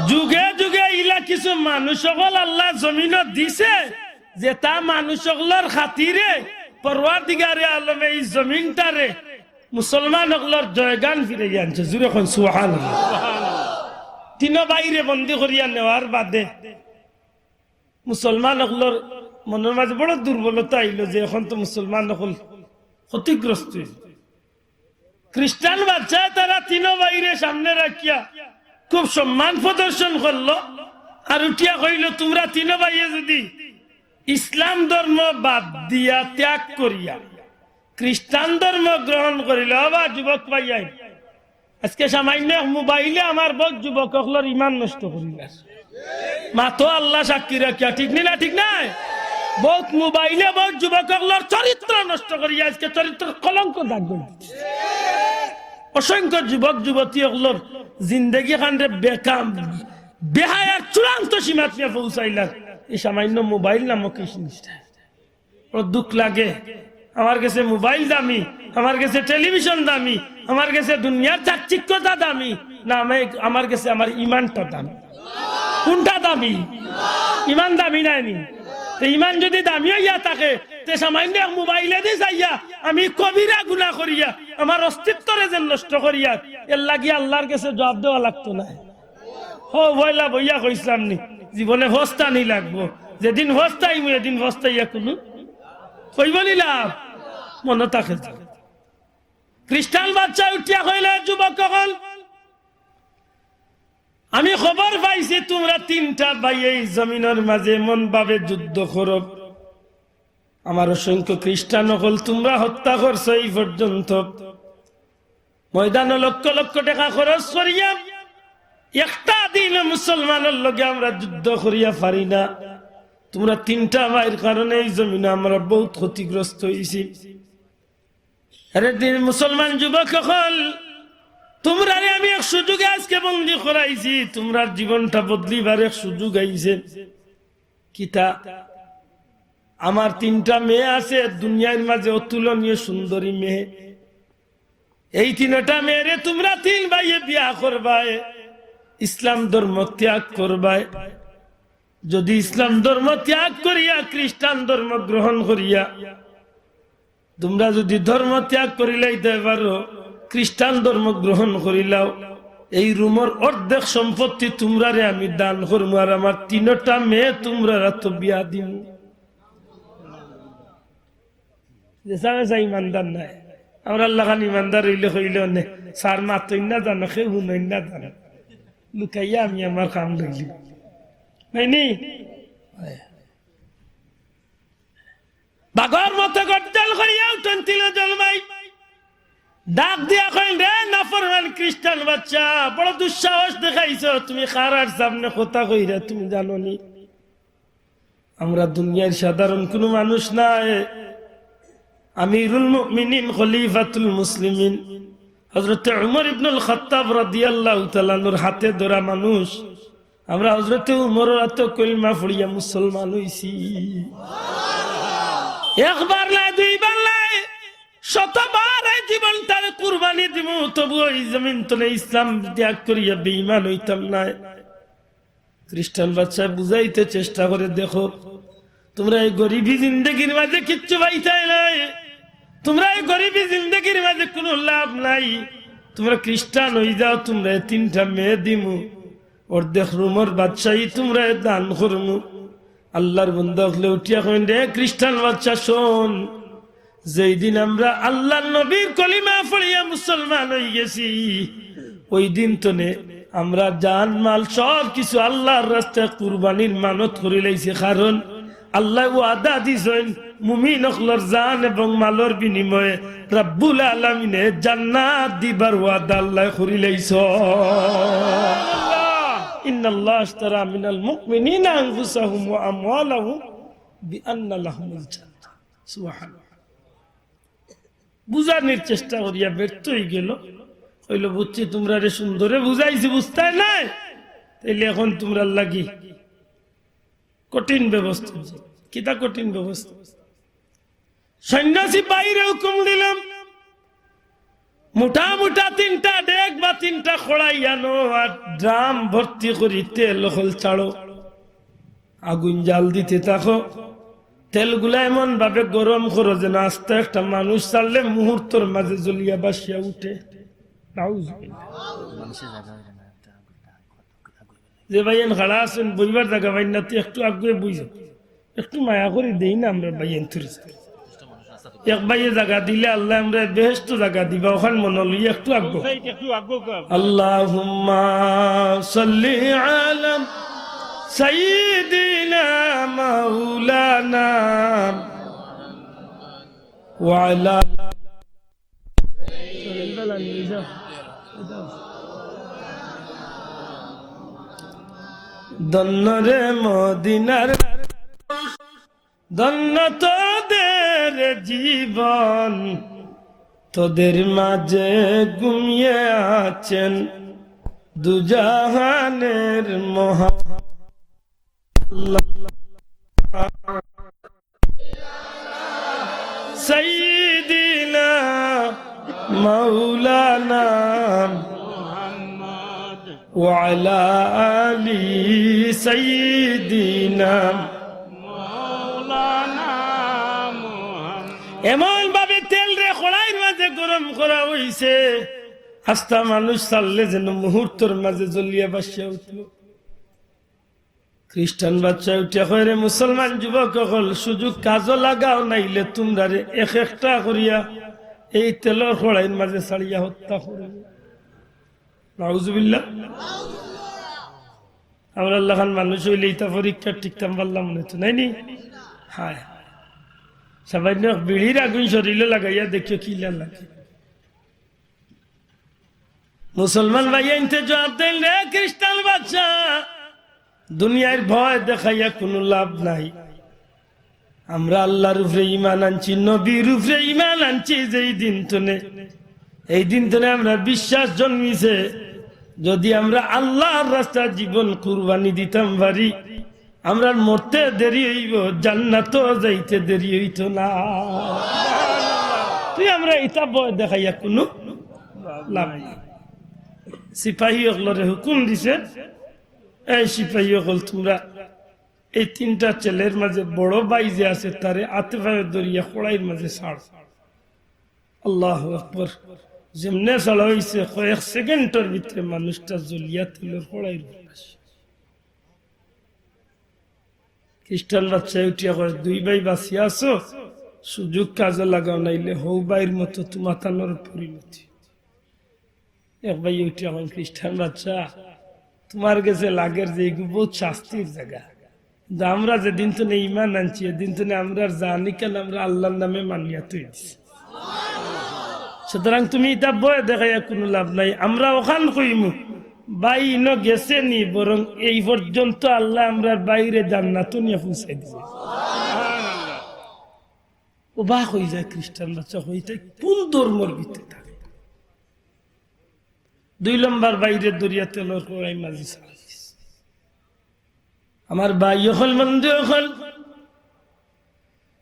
যুগে যুগে ইলা কিছু মানুষ অকল আল্লায় জমিনো দিছে, যেতা মানুষ অকলর খাতিরে পরওয়ারদিগারে আলমে ই জমিনটারে মুসলমান অকলর জয়গান ফিরাইয়া আনছে। জুরে কইন সুবহানাল্লাহ। তিনো ভাইরে বন্দী করিয়া নেওয়ার বাদে মুসলমান অকলর মনর মাঝে বড় দুর্বলতা আইলো যে অখন তো মুসলমান অকল ক্ষতিগ্রস্ত অইলো। খ্রিস্টান বাচ্চায় তারা তিনো ভাইরে সামনে রাখিয়া খুব সম্মান প্রদর্শন করলো, আর উঠিয়া কইলো, "তুমরা তিনো ভাইয়ে যুদি ইসলাম ধর্ম বাদ দিয়া, ত্যাগ করিয়া খ্রিস্টান ধর্ম গ্রহণ করিলে, ও বা যুবক ভাইয়াইন, আজকে সামান্য এক মোবাইলে আমার বউত যুবক অকলর ইমান নষ্ট করিলার। মাতো আল্লাহ সাক্ষী রাখিয়া, ঠিক নি না? ঠিক নায়? বউত মোবাইলে বউত যুবক অকলর চরিত্র নষ্ট করিয়া আজকে চরিত্রর কলঙ্ক দাগ করি দিছে। অসংখ্য যুবক যুবতী অকলর জিন্দেগি খানরে বেকাম, বেহায়ার চূড়ান্ত সীমাত নিয়া পৌঁছাইলার এই সামান্য মোবাইল নামক এই জিনিসটা। বড় দুঃখ লাগে। আমার গেছে মোবাইল দামি, আমার গেছে টেলিভিশন দামি, আমার গেছে দুনিয়ার চাকচিক্যতা দামি, না আমি, আমার গেছে আমার ইমানটা দামি। কুনটা দামি? ইমান দামি নায় নি? তে ইমান যুদি দামি অইয়া থাকে, তে সামান্য এক মোবাইলেদি চাইয়া আমি কবিরা গুনা করিয়া আমার অস্তিত্বরে যেন নষ্ট করিয়া, এর লাগি আল্লার গেছে জবাব দেওয়া লাগতো নায়। হো, পয়লা বইয়া কইছলাম নি, জীবনে পস্তানি লাগবো। যেদিন পস্তাইমু, এদিন পস্তাইয়া কুনু কইবো নি লাভ? মনো থাকে যে। খ্রিস্টান বাচ্চা উঠিয়া কইলে, "যুবক অকল, আমি খবর পাইছি তুমরা তিনটা ভাই এই জমিনর মাঝে এমন ভাবে যুদ্ধ করো, আমার অসংখ্য খ্রিস্টান অকল তুমরা হত্যা করছো এই পর্যন্ত। ময়দানো লক্ষ লক্ষ টেকা খরচ করিয়া একটা দিন মুসলমানর লগে আমরা যুদ্ধ করিয়া পারি না। তুমরা তিনটা ভাইর কারণে এই জমিনো আমরা বউত ক্ষতিগ্রস্ত অইছি।" আরে দিন মুসলমান যুবক অকল, তুমরারে আমি এক সুযোগে আজকে বন্দি করাইছি, তুমরার জীবনটা বদলিবার এক সুযোগ আইছে। কিতা? আমার তিনটা মেয়ে আছে, দুনিয়ার মাঝে অতুলনীয় সুন্দরী মেয়ে। এই তিনটা মেয়েরে তুমরা তিন ভাইয়ে বিয়া করবায়, ইসলাম ধর্ম ত্যাগ করবায়। যুদি ইসলাম ধর্ম ত্যাগ করিয়া খ্রিস্টান ধর্ম গ্রহণ করিয়া, তুমরা যুদি ধর্ম ত্যাগ করিলাইতে পারো, খ্রিস্টান ধর্ম গ্রহণ করিলাও, এই রুমর অর্ধেক সম্পত্তি তুমরারে আমি দান করমু, আর আমার তিনটা মেয়ে তুমরার আতো বিয়া দিমু। যে সাবে সা ইমানদার নায়। আমরার লাখান ইমানদার অইলে কইলে অনে, "স্যার মাতইন না জানো, কেউ হুনইন না জানো।" লুকাইয়া আমি আমার কাম লইলি। নায় নি? বাঘর মতো গর্জন করিয়া উঠইন তিনজন ভাই। ডাক দিয়া কইন, "রে নাফরমান খ্রিস্টান বাচ্চা, বড় দুঃসাহস দেখাইছো, তুমি কারার সামনে কথা কইরা তুমি জানো নি?" আমরা দুনিয়ার সাধারণ কুনু মানুষ নায়। আমিরুল মুমিনিন, খলিফাতুল মুসলিমিন, হযরতে উমর ইবনুল খাত্তাব রাদিয়াল্লাহু তাআলা আনহুর হাতে ধরা মানুষ। আমরা হযরতে উমরর আতো কলমা পড়িয়া মুসলমান অইছি। একবার নায়, দুইবার নায়, শতবার এই জীবনটারে কুরবানি দিমু, তবুও এই জমিন তনে ইসলাম ত্যাগ করিয়া বেঈমান অইতাম নায়। খ্রিস্টান বাচ্চায় বুঝাইতে চেষ্টা করে, "দেখো, তুমরা এই গরিবি জিন্দেগির মাঝে কিচ্ছু পাইতায় নায়, তুমরা এই গরিবি জিন্দেগির মাঝে কুনু লাভ নাই, তুমরা খ্রিস্টান অইযাও, তুমরারে তিনটা মেয়ে দিমু, অর্ধেক রুমর বাদশাহী তুমরারে দান করমু।" আল্লার বন্দা অকলে উঠিয়া কইন, "রে খ্রিস্টান বাচ্চা, শোন, যেই দিন আমরা আল্লার নবীর কলিমা পড়িয়া মুসলমান অইগেছি, ওই দিন তনে আমরা জান মাল সব কিছু আল্লার রাস্তায় কুরবানির মানত করিলাইছি, কারণ আল্লায় ওয়াদা দিছইন, মুমিন অকলর জান এবং মালর বিনিময়ে রাব্বুল আলামিনে জান্নাত দিবার ওয়াদা আল্লায় করিলাইছইন।" ইন্নাল্লাহা আশতারা মিনাল মুমিনিনা আনফুসাহুম ওয়া আমওয়ালাহুম বিআন্না লাহুমুল জান্নাহ। সুবহানাল্লাহ। বুঝানির চেষ্টা করিয়া ব্যর্থ অইগেল। কইল, "বুঝছি, তুমরারে সুন্দরে বুঝাইছি, বুঝতায় নায়, তাইলে এখন তুমরার লাগি কঠিন ব্যবস্থা।" কিতা কঠিন ব্যবস্থা? সৈন্য সিপাহীরে হুকুম দিলাম, "মুটা মুটা তিনটা ডেগ বা তিনটা কড়াই আনো, আর ড্রাম ভর্তি করি তেল অকল ছাড়ো, আগুন জাল দিতে থাকো, তেলগুলা এমন ভাবে গরম করো যেন আস্তা একটা মানুষ ছাড়লে মুহূর্তর মাঝে জ্বলিয়া বাসিয়া উঠে।" নাউজুবিল্লাহ। যে ভাইয়াইন খাড়া আছইন, বইবার জাগা পাইন না, তে একটু আগুয়ে বই যাও। একটু মায়া করি দেই না আমরা ভাইয়াইনতরে। এক ভাইয়ে জাগা দিলে আল্লায় আমরারে বেহেস্তো জাগা দিবা, অখান মনো লইয়া একটু আগুও। আল্লাহুম্মা সাল্লি আলা সাইয়্যিদিনা মাওলানা ওয়া আলা ধন্য রে মদিনার, ধন্য তোদের জীবন, তোদের মাঝে ঘুমিয়ে আছেন দুজাহানের মহা সাইয়্যিদিনা মাওলানা মুহাম্মদ ওয়া আলা আলি সাইয়্যিদিনা মাওলানা মুহাম্মদ। এমন ভাবে তেল রে কড়াইর মাঝে গরম করা হইছে, আস্তা মানুষ ছাড়লে যেন মুহূর্তর মাঝে জ্বলিয়া বাসিয়া উঠলো। খ্রিস্টান বাচ্চা উঠিয়া কয়, "রে মুসলমান যুবক অকল, সুযোগ কাজো লাগাও, নাইলে তুমরারে এক একটা করিয়া এই তেলর কড়াইর মাঝে ছাড়িয়া হত্যা করব।" নাউজুবিল্লাহ। আমরার লাখান মানুষ অইলে ইতা পরীক্ষাত টিকতাম পারলাম না তো, নাইনি? হায় হায়। সামান্য এক বিড়ির আগুন শরীলো লাগাইয়া দেখিও কিলা লাগে। মুসলমান ভাইয়াইন্তে জবাব দেইন, রে খ্রিস্টান বাচ্চা, দুনিয়ার ভয় দেখাইয়া কুনু লাভ নাই। আমরা আল্লাহর উপরে ঈমান আনছি, নবীর উপরে ঈমান আনছি যেই দিন তনে, এই দিন তনে আমরার বিশ্বাস জন্মিছে, যদি আমরা আল্লাহর রাস্তায় জীবন কুরবানি দিতাম পারি, আমরার মরতে দেরি অইবো, জান্নাতো যাইতে দেরি অইতো না। তুই আমরা ইতা ভয় দেখাইয়া কুনু লাভ নাই। সিপাহী অকলরে হুকুম দিছে, "এই সিপাহী অকল, তুমরা এই তিনটা ছেলের মাঝে বড় ভাই যে আছে, তারে আতে পায়ে ধরিয়া কড়াইর মাঝে ছাড়।" আল্লাহু আকবার। যেমনে ছাড়া হইছে, কয়েক সেকেন্ডর ভিতরে মানুষটা জ্বলিয়া তেলর কড়াইর উপরে আসে। খ্রিস্টান বাচ্চায় উঠিয়া কয়, "দুই ভাই বাঁচিয়া আছো, সুযোগ কাজে লাগাও, নাইলে হউ ভাইর মতো তুমাতানর পরিণতি।" এক ভাই উঠিয়া কয়, "খ্রিস্টান বাচ্চা, তুমার গেছে লাগের যে এগু বহুত শাস্তির জাগা, কিন্তু আমরা যেদিন তনে ঈমান আনছি, এদিন তনে আমরার জানি কেন আমরা আল্লাহর নামে মানিয়া থই দিছি। সুতরাং তুমি ইতা ভয় দেখাইয়া কুনু লাভ নাই, আমরা অখান কইমু, ভাই ইনো গেছে নি, বরং এই পর্যন্ত আল্লায় আমরার ভাইরে জান্নাতো নিয়া পৌঁছাই দিছে।" অবাক অইযায় খ্রিস্টান বাচ্চা, কয়, "ইতা কুন ধর্মর ভিতরে থাকে?" দুই নম্বর ভাইরে ধরিয়া তেলর কড়াইর মাঝে ছাড়া দিছে। আমার ভাই অকল, বন্ধু অকল,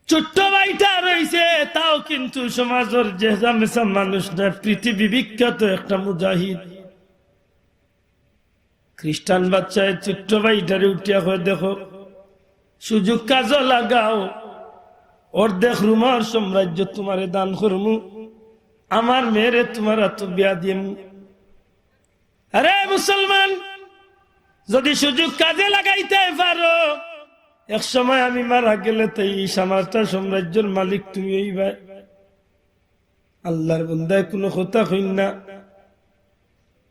ছোট্ট ভাইটা রইছে, তাও কিন্তু সমাজর যে জামেসা মানুষ না, পৃথিবী বিখ্যাত একটা মুজাহিদ। খ্রিস্টান বাচ্চায় ছোট্ট ভাইটারে উঠিয়া কয়, "দেখো, সুযোগ কাজো লাগাও, অর্ধেক রোমর সাম্রাজ্য তুমারে দান করমু, আমার মেয়েরে তুমার আতো বিয়া দিমু।" আরে মুসলমান, যদি সুযোগ কাজে লাগাইতে পারো, এক সময় আমি মারা গেলে তো এই সামারটা সাম্রাজ্যর মালিক তুমি অইবায়। আল্লাহর বন্দায় কুনু কথা কইন না।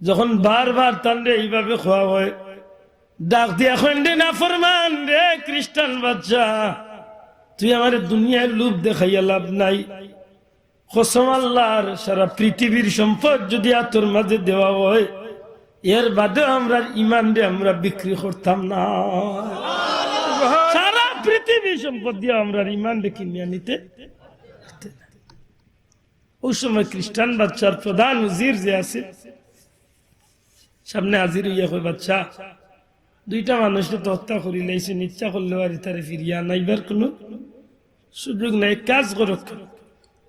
যখন বারবার তানরে এইভাবে কওয়া হয়, ডাক দিয়া কইন, "রে নাফরমান, রে খ্রিস্টান বাচ্চা, তুই আমারে দুনিয়ার লোভ দেখাইয়া লাভ নাই। কসম আল্লাহর, সারা পৃথিবীর সম্পদ যদি আতর মাঝে দেওয়া হয়, এর বাদেও আমরার ইমানরে আমরা বিক্রি করতাম না। সারা পৃথিবীর সম্পদ দিয়া আমরার ইমানরে কিনিয়া নিতে পারতে না।" ওই সময় খ্রিস্টান বাচ্চার প্রধান উজির যে আছে, সামনে হাজির অইয়া কয়, "বাচ্চা, দুইটা মানুষরে তো হত্যা করিলাইছইন, ইচ্ছা করলেও আর ইতারে ফিরিয়া আনাইবার কুনু সুযোগ নাই। এক কাজ করউক্কা,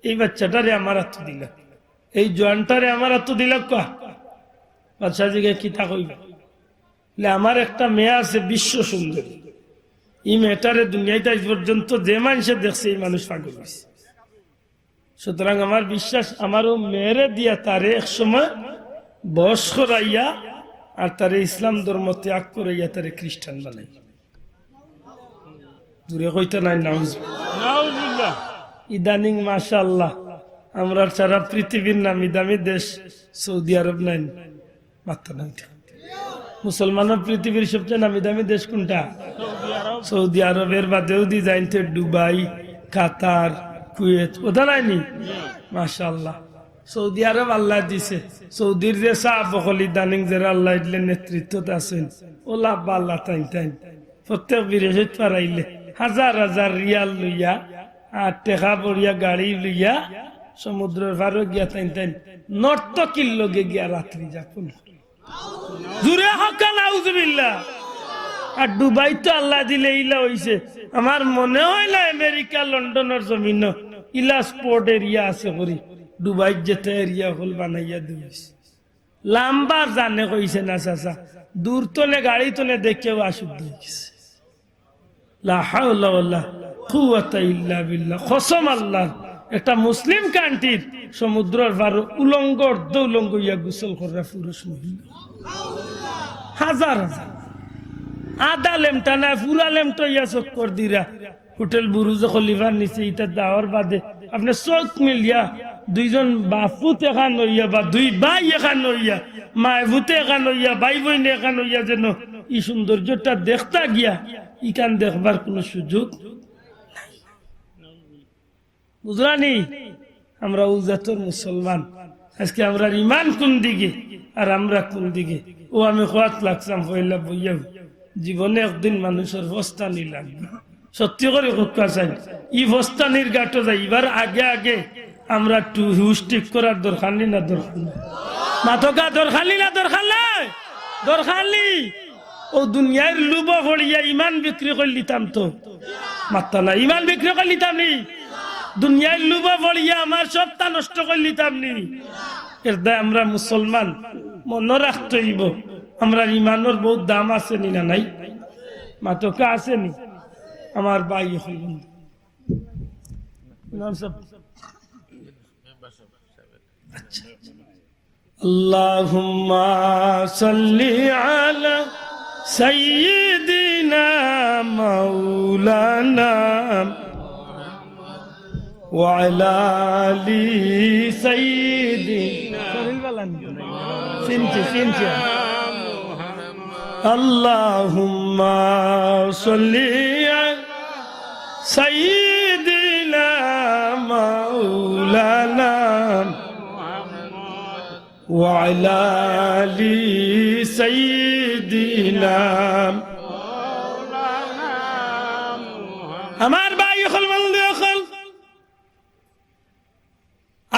এই বাচ্চাটারে আমার আতো দিলাউক্কা, এই জোয়ানটারে আমার আতো দিলাউক্কা।" বাচ্চা জিগায়, "কিতা কইবা?" বলে, "আমার একটা মেয়ে আছে বিশ্ব সুন্দরী, ই মেয়েটারে দুনিয়াইত আইজ পর্যন্ত যে মানষে দেখছে, ই মানুষ পাগল অইছে। সুতরাং আমার বিশ্বাস, আমার অউ মেয়েরে দিয়া তারে এক সময় বশ করাইয়া আর তারে ইসলাম ধর্ম ত্যাগ করাইয়া তারে খ্রিস্টান বানাই।" জোরে কইতা নায়, নাউজুবিল্লাহ। নাউজুবিল্লাহ। ইদানিং মাশাআল্লাহ, আমরার সারা পৃথিবীর নামি দামি দেশ সৌদি আরব নায়নি? মাত্তা নায়। মুসলমানর পৃথিবীর সবচেয়ে নামি দামি দেশ কুনটা? সৌদি আরব। এর বাদেও দি যাইনতে দুবাই, কাতার, কুয়েত, ওটা নায়নি? মাশাআল্লাহ। সৌদি আরব আল্লায় দিছে। সৌদির যে সাব অকল ইদানিং যেরা আল্লায় দিলে নেতৃত্বত আছইন, অলা বালা তাইন তাইন। প্রত্যেক বিরেশত পারাইলে হাজার হাজার রিয়াল লইয়া আর টেকা বড়িয়া গাড়ি লইয়া সমুদ্রর পারো গিয়া তাইন তাইন নর্তকীর লগে গিয়া রাত্রি যাপন করে। জুরে হক্কা নাউজুবিল্লাহ। আর দুবাই তো আল্লাহ দিলে ইলা অইছে। আমার মনে অয় না আমেরিকা লন্ডনর জমিনো ইলা স্পট এরিয়া আছে করি। দুবাইত যেতা এরিয়া অকল বানাইয়া দিছে। লাম্বা জানে কইছে না চাচা, দূর তনে গাড়ি তনে দেখেও অশুদ্ধ অই গেছে। লা হাওলা ওয়ালা কুওয়াতা ইল্লা বিল্লাহ। কসম আল্লাহর, একটা মুসলিম কান্ট্রির সমুদ্রর পারো উলঙ্গ অর্ধ উলঙ্গ ইয়া গোসল কররা পুরুষ মহিলা। হাজার হাজার। আধা লেমটা নায়, পুরা লেমটা ইয়া চক্কর দিরা। হোটেল বুরুজ খলিফার নিচে ইতা দেওয়ার বাদে আপনে চউখ মিলিয়া দুইজন বাপ-পুত এখান অইয়া বা দুই ভাই এখান অইয়া, মায়-পুতে এখান অইয়া, ভাই-বইনে এখান অইয়া যেন ই সৌন্দর্যটা দেখতা গিয়া, ইখান দেখবার কুনু সুযোগ নাই। বুঝলানি? আমরা অউ জাতর মুসলমান। আজকে আমরার ইমান কুন দিকে আর আমরা কুন দিকে? অউ আমি কওয়াত লাগছাম পয়লা বইয়াউ। জীবনে একদিন মানুষর পস্তানি লাগবো। সত্যি করি কউক্কা চাইন, ই পস্তানির ঘাটো যাইবার আগে আগে আমরা একটু হুশ ঠিক করার দরকার নি না দরকার নাই? মাতকা দরকার নি না দরকার নাই? দরকার নি। অউ দুনিয়ার লুভো পড়িয়া ইমান বিক্রি করিলিতাম তো। মাত্তা না, ইমান বিক্রি করিলিতাম নি? দুনিয়ার লুভো পড়িয়া আমার সবটা নষ্ট করিলিতাম নি? এর দায় আমরা মুসলমান, মনো রাখতে অইবো, আমরার ইমানর বউত দাম আছে নি না নাই? মাতকা আছে নি? আমার ভাই অকল বন্ধু। ইমাম সাব। আচ্ছা। اللهم صل على سيدنا مولانا وعلى آل سيدنا। চিনছি, চিনছি। اللهم صل على سيدنا مولانا وعلى آل سيدنا। আমার ভাই অকল, বন্ধু অকল,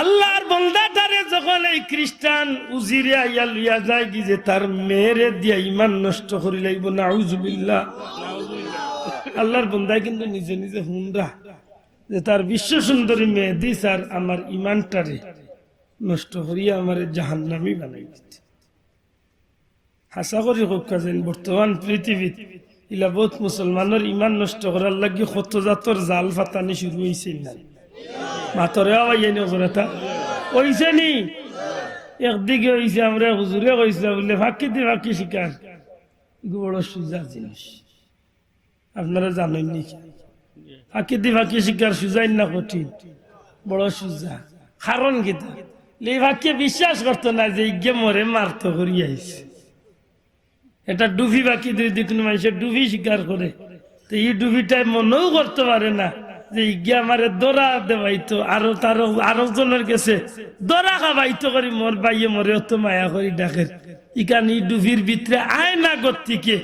আল্লাহর বন্দাটারে যখন এই খ্রিস্টান উজিরে আইয়া লইয়া যায়গি যে তার মেয়েরে দিয়া ইমান নষ্ট করিলাইবো, নাউজুবিল্লাহ। আল্লাহর বন্দায় কিন্তু নিজে নিজে হুনরা যে তার বিশ্ব সুন্দরী মেয়েদি স্যার আমার ইমানটারে নষ্ট করিয়া আমারে জাহান্নামী বানাই দিতে। হাছা করি কউক্কা যেন বর্তমান পৃথিবীত ইলা বউত মুসলমানর ইমান নষ্ট করার লাগি কত জাতর জাল ফাতানি শুরু অইছে না? মাতরে আওয়াজ আইনি ওজরতা অইছে নি? একদিকে অইছে আমরা হুজুরে কইছিলা বুলে ফাঁকি দি ফাঁকি শিকার, ইগু বড় সুজা জিনিস। আপনারা জানইন নি? ফাঁকি দি ফাঁকি শিকার সুজাইন না কঠিন? বড় সুজা। কারণ কিতা? লে ফাঁকিয়ে বিশ্বাস করতো না যে ইগে মরে মারতো করি আইছে। এটা ডুফি ফাঁকি দি যদি কুনু মানষে ডুফি শিকার করে, তো ই ডুফিটায় মনেও করতো পারে না যে ইগে আমারে ধরা দেওয়াইতো, আরো তার আরো জনর গেছে ধরা খাবাইতো করি মোর ভাইয়ে মরে অত মায়া করি ডাকের। ইখান ই ডুফির ভিতরে আয় না গতিকে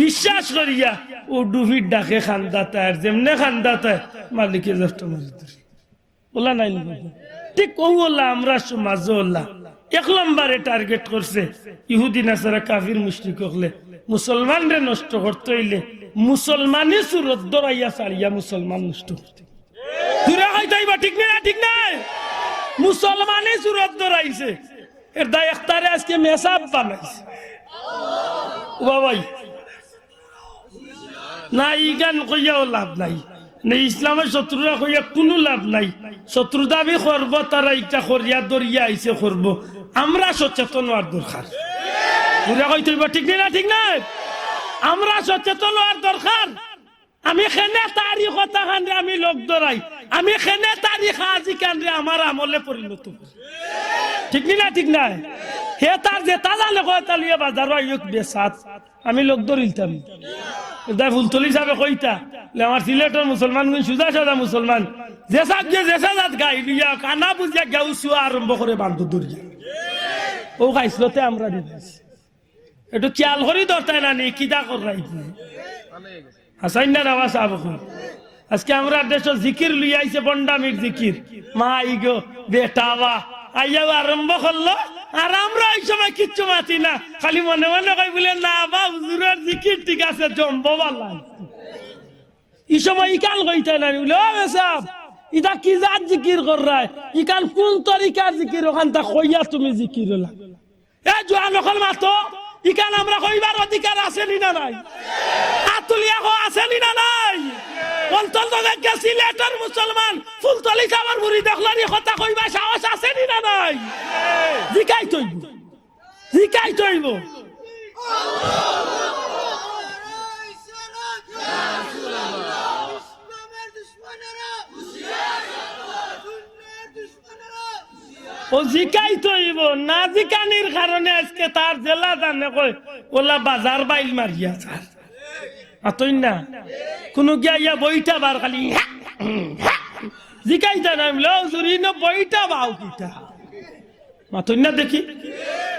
বিশ্বাস করিয়া অউ ডুফির ডাকে কান্দাত আয়, আর যেমনে কান্দাত আয় মালিকে জফট মারি ধরে। অলা নায় নি? ঠিক অউ অলা আমরা সমাজো অলা এক লম্বরে টার্গেট করছে ইহুদি নাসারা কাফির মুশরিক অকলে। মুসলমানরে নষ্ট করতে অইলে মুসলমানি সুরত ধরাইয়া ছাড়িয়া মুসলমান নষ্ট করতে। জুরে কইতা অইবো, ঠিক নি না? ঠিক নায়? মুসলমানি সুরত ধরাইছে। এর দায় একটারে আজকে মেসাব বানাইছে। ও বাবাই, না, ইখান কইয়াও লাভ নাই। না, ইসলামর শত্রুরা কইয়া কুনু লাভ নাই। শত্রু দাবি করবো, তারা ইটা করিয়া ধরিয়া আইছে করবো। আমরা সচেতন অওয়ার দরকার। জুরে কইতা অইবো, ঠিক নি না? ঠিক নায়? আমরা সচেতন অওয়ার দরকার। আমি কেনে তারি কথা খানরে আমি লগ ধরাই, আমি কেনে তারি কাজ ইখানরে আমার আমলে পরিণত করি। ঠিক নি না? ঠিক নায়? হে তার যেতা জানে কয় তা লইয়া বাজারো আইউক বেসাত, আমি লগ ধরিলতাম। এর দায় ফুলতলি সাবে কইতা, লে আমার সিলেটর মুসলমানগুইন সুজা সাদা মুসলমান, যেসাত গিয়া যেসা জাত গাই লইয়া কানা বুঝিয়া গেউ চুয়া আরম্ভ করে বান্দর ধরিয়া। অউ খাইছলতে আমরা দিলাইছি। একটু খেয়াল করি ধরতায় না নি, কিতা কররায়? হাসাইন না রাওয়া সাহেব অখন। আজকে আমরার দেশো জিকির লইয়া আইছে, ভন্ডামির জিকির। মাই গো, বেটা বা, আইয়াও আরম্ভ করলো। আর আমরা ওই সময় কিচ্ছু মাতি না, খালি মনে মনে কই বুলে, "না বা, হুজুরর জিকির ঠিক আছে, জমবো বালা।" ই সময় ইখান কইতায় না নি, বুলে, "ও মেসাব, ইতা কি জাত জিকির কররায়? ইখান কুন তরিকার জিকির? অখানতা কইয়া তুমি জিকির অলা।" এ জোয়ান অকল মাতো, ইখান আমরা কইবার অধিকার আছে নি না নাই? আত তুলিয়া কও, আছে নি না নাই? অন্তত দেখে সিলেটর মুসলমান ফুলতলি সাবর মুরিদ অকলর ই কথা কইবার সাহস আছে নি না নাই? জিকাইতে অইবো, জিকাইতে অইবো। ও জিকাইতে অইবো, না জিকানির কারণে আজকে তার জেলা জানে কই, অলা বাজার বাইল মারিয়া যার। মাতইন না। কুনু গিয়া ইয়া বইটা বার খালি, জিকাইতা না, আমি, "লো, হুজুর, ইনো বইটা বাও কিতা?" মাতইন না দেখি।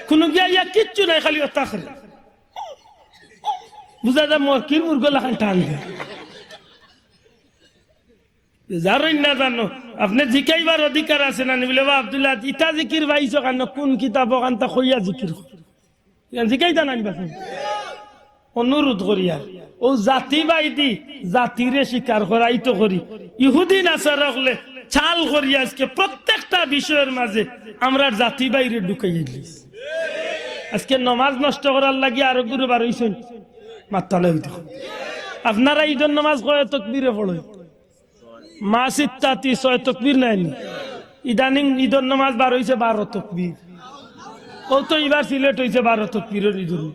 কুনু গিয়া ইয়া কিচ্ছু নাই, খালি অতা করে। বুঝা যায় মরকির মুরগো লাখান টান দেয়। যারই না জানো, আপনে জিকাইবার অধিকার আছে না নি? বুলে, "বা আব্দুল্লাহ, ইতা জিকির পাইছো কেনে? কুন কিতাব? অখানতা কইয়া জিকির কর।" ইয়ান জিকাইতা না নি বাসন? অনুরোধ করি আর, ও জাতি বাইদি, জাতিরে স্বীকার করাই তো করি। ইহুদি নাসারা অকলে চাল করি আজকে প্রত্যেকটা বিষয়র মাঝে আমরার জাতি বাইরে ঢুকাই দিলিছে। আজকে নমাজ নষ্ট করার লাগি আরো গুরু বার অইছইন। মাত্তালে অইতো। আপনারা ইদর নমাজ কয় তকবিরে পড়ইন? মা সিত্তাতি ছয় তকবির নায় নি? ইদানিং ইদর নমাজ বার অইছে বারো তকবির। ও তো ইবার সিলেট অইছে বারো তকবিরর ইদর।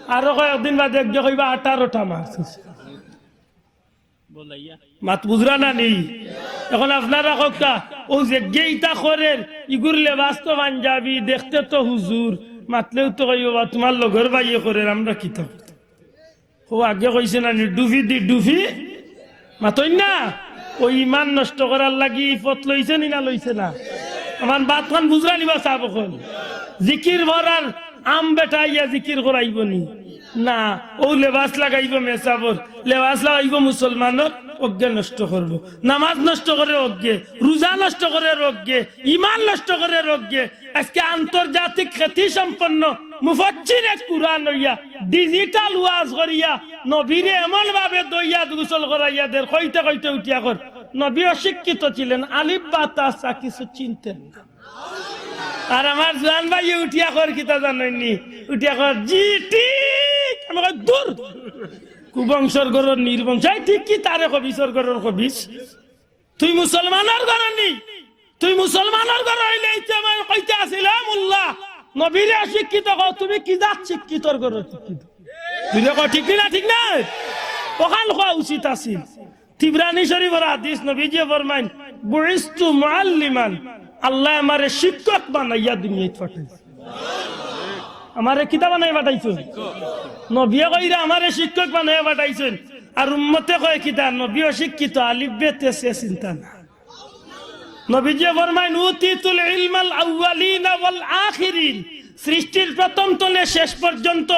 আরো কয়েকদিন বাদে একগে কইবা আঠারোটা মাস। মাত বুঝরা না নি? অখন আপনারা কউক্কা, ও যেগিয়ে ইতা করের, ইগুর লেবাস তো পাঞ্জাবি, দেখতে তো হুজুর, মাতলেও তো কইবো, "বা তুমার লগর ভাইয়ে করের, আমরা কিতা করতাম?" ও আগে কইছে না নি, ডুফি দি ডুফি, মাতইন না? ও ইমান নষ্ট করার লাগি ই পথ লইছে নি না লইছে না? আমার বাত খান বুঝরা নি বা সাব অকল। জিকির ভরার আম বেটা ইয়া জিকির করাইবো নি? না, ও লেবাস লাগাইবো মেসাবর, লেবাস লাগাইবো মুসলমানর, অগিয়ে নষ্ট করবো। নামাজ নষ্ট করের অগিয়ে, রোজা নষ্ট করের অগিয়ে, ইমান নষ্ট করের অগিয়ে। আজকে আন্তর্জাতিক খ্যাতি সম্পন্ন মুফাসসিরে কুরআন অইয়া, ডিজিটাল ওয়াজ করিয়া, নবীরে এমন ভাবে দইয়া গোসল করাইয়া দের, কইতে কইতে উঠিয়া কর, "নবী অশিক্ষিত ছিলেন, আলিফ বা তা ছা কিছু চিনতেন না।" আর আমার জোয়ান ভাইয়ে উঠিয়া কর কিতা জানইন নি? উঠিয়া কর, "জি ঠিক।" আমি কই, "দূর, কুবংশর ঘরর নির্বংশ।" এই ঠিক কি তারে কবিসর ঘরর কবিস? তুই মুসলমানর ঘরর নি, তুই মুসলমানর ঘরর অইলে ইতে আমার কইতে আছিল, "এ মোল্লা, নবীরে অশিক্ষিত কও, তুমি কি জাত শিক্ষিতর ঘরর শিক্ষিত?" তুই কও, ঠিক নি না, ঠিক না? অখান কওয়া উচিত আছিল। তিবরানি শরীফর হাদিস, নবীজিয়ে ফরমাইন, "বুইস্তু মুআল্লিমান", আল্লায় আমারে শিক্ষক বানাইয়া দুনিয়াত পাঠাইছে। আমারে কিতা বানাইয়া পাঠাইছইন? নবীয়ে কইরা আমারে শিক্ষক বানাইয়া পাঠাইছইন। আর উম্মতে কয় কিতা, নবী অশিক্ষিত, আলিফ বে তে ছে চিনতা না। নবীজিয়ে ফরমাইন, "উতিতুল ইলমাল আউয়ালিনা ওয়াল আখিরিন।" সৃষ্টির প্রথম তনে শেষ পর্যন্ত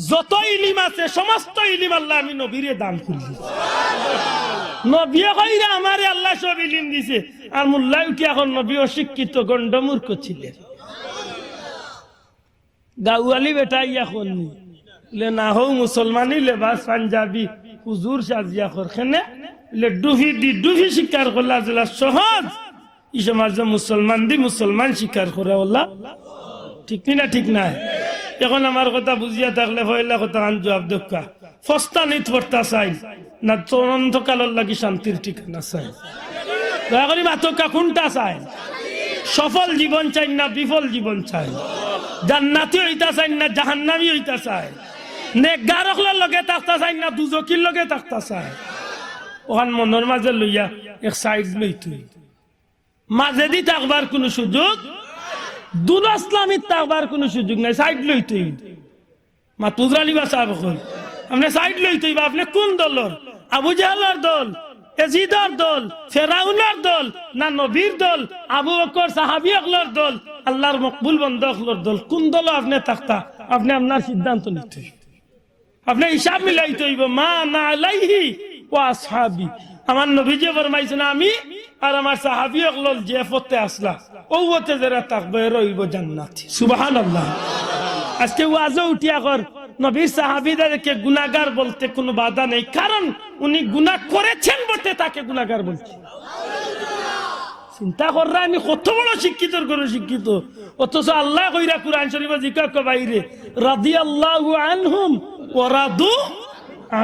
যত ইলিম আছে, সমস্ত ইলিম আল্লায় আমি নবীরে দান করছি। নবীয়ে কইরা আমারে আল্লায় সব ইলিম দিছে। আর মোল্লায় উঠিয়া কর নবী অশিক্ষিত গণ্ডমূর্খ ছিলেন। গাঁওয়ালি বেটা ইয়া করনি। বুলে, "না, হউ মুসলমানি লেবাস পাঞ্জাবি, হুজুর সাজিয়া কর কেনে?" বুলে, "ডুফি দি ডুফি স্বীকার করলা যেলা সহজ, ই সমাজে মুসলমান দি মুসলমান স্বীকার করা অলা ঠিক নি না, ঠিক নায়?" অখন আমার কথা বুঝিয়া থাকলে পয়লা কথা খান জুয়াব দেউক্কা। ফস্তানিত পড়তা চাইন না, অনন্তকালর লাগি শান্তির ঠিকানা চাইন? দয়া করি মাতউক্কা, কুনটা চাইন? সফল জীবন চাইন না বিফল জীবন চাইন? জান্নাতি অইতা চাইন না জাহান্নামি অইতা চাইন? নেকগার অকলর লগে থাকতা চাইন না দুজখির লগে থাকতা চাইন? অখান মনর মাঝে লইয়া এক সাইড লইতই। মাঝেদি থাকবার কুনু সুযোগ, দুনো ইসলামিত থাকবার কুনু সুযোগ নাই, সাইড লইতই। মাত বুঝরা নি বা সাব অকল। আপনে সাইড লইতই বা, আপনে কুন দলর? আবু জেহেলর দল, এজিদর দল, ফেরাউনর দল, না নবীর দল, আবু বকর সাহাবী অকলর দল, আল্লার মকবুল বন্দা অকলর দল? কুন দলো আপনে থাকতা? আপনে আপনার সিদ্ধান্ত নিতে অইবো, আপনে হিসাব মিলাইতে অইবো। মা আনা আলাইহি ওয়া আসহাবি, আমার নবীজিয়ে ফরমাইছইন, আমি আর আমার সাহাবী অকল যে পথে আছলা, অউ পথে যেরা থাকবো, এরা অইবো জান্নাতি। সুবহানাল্লাহ। আজকে ওয়াজো উঠিয়া কর, নবীর সাহাবীদেরকে গুনাগার বলতে কুনু বাধা নেই, কারণ উনি গুনা করেছেন বটে, তাকে গুনাগার বলছি। চিন্তা কররা, আমি কত বড় শিক্ষিতর ঘরো শিক্ষিত, অথচ আল্লায় কইরা কুরআন শরীফো জিকাউক্কা ভাইরে, রাদিয়াল্লাহু আনহুম ওয়া রাদু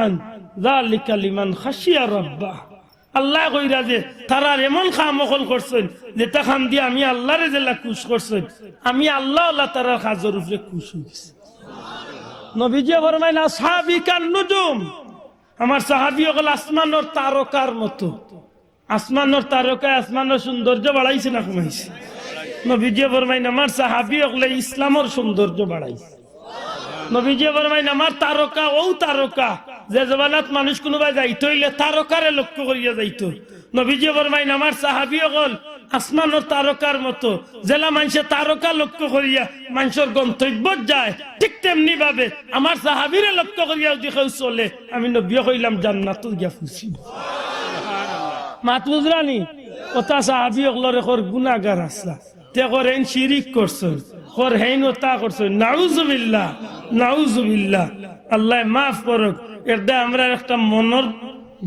আন, যালিকা লিমান খাশিয়া রাব্বাহ। আল্লায় কইরা যে তারার এমন কাম অকল করছইন, যেটা কাম দিয়া আমি আল্লারে যেলা খুশ করছইন, আমি আল্লাহ অলা তারার কাজর উপরে খুশ অইগেছি। নবীজিয়ে ফরমাইন, আসহাবি কান নুজুম, আমার সাহাবী অকল আসমানর তারকার মতো। আসমানর তারকায় আসমানর সৌন্দর্য বাড়াইছে না কমাইছে? নবীজিয়ে ফরমাইন, আমার সাহাবী অকলে ইসলামর সৌন্দর্য বাড়াইছে। নবীজিয়ে ফরমাইন, আমার তারকা, অউ তারকা, যে জমানাত মানুষ কুনুবায় যাইতো অইলে তারকারে লক্ষ্য করিয়া যাইতো। নবীজিয়ে ফরমাইন, আমার সাহাবী অকল আসমানর তারকার মতো, যেলা মানষে তারকা লক্ষ্য করিয়া মানষর গন্তব্যত যায়, ঠিক তেমনি ভাবে আমার সাহাবীরে লক্ষ্য করিয়া যুদি কেউ চলে, আমি নবীয়ে কইলাম জান্নাতো গিয়া পৌঁছিবো। মাত বুঝরানি? অতা সাহাবী অকলরে কর গুনাগার আছলা, তে কর এইন শিরিক করছইন, কর হেইন অতা করছইন, নাউজুবিল্লাহ, নাউজুবিল্লাহ। আল্লায় মাফ করউক। এরদায় আমরার একটা মনর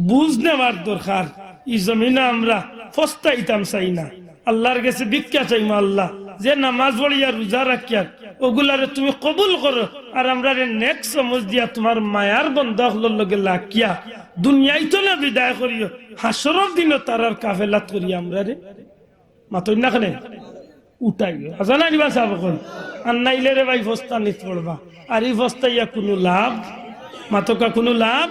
বুঝ নেওয়ার দরকার। ই জমিনো আমরা ফস্তাইতাম চাই না। আল্লার গেছে ভিক্ষা চাইমু, আল্লাহ, যে নামাজ পড়িয়া রোজা রাখিয়ার অগুলারে তুমি কবুল করো, আর আমরারে নেক সমঝ দিয়া তুমার মায়ার বন্দা অকলর লগে লাগিয়া দুনিয়াইত না বিদায় করিও, হাশরর দিনো তারার কাফেলাত করিয়া আমরারে মাতইন না কেনে? উঠাইও। আচ্ছা না, নিবা সাহেব অকল? আর নাইলে রে ভাই, ফস্তানিত পড়বা। আর ই ফস্তাইয়া কুনু লাভ, মাতউক্কা, কুনু লাভ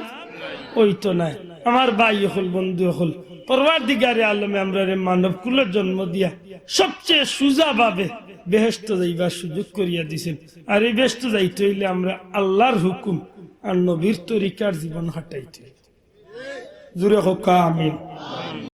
অইতো নায়। আমার ভাই অকল, বন্ধু অকল, পরওয়ারদিগারে আলমে আমরারে মানব কুলো জন্ম দিয়া সবচেয়ে সুজা ভাবে বেহেশতো যাইবার সুযোগ করিয়া দিছইন। আর ই বেহেশতো যাইতে অইলে আমরা আল্লার হুকুম আর নবীর তরিকার জীবন কাটাইতে অইবো। জোরে কউক্কা আমিন।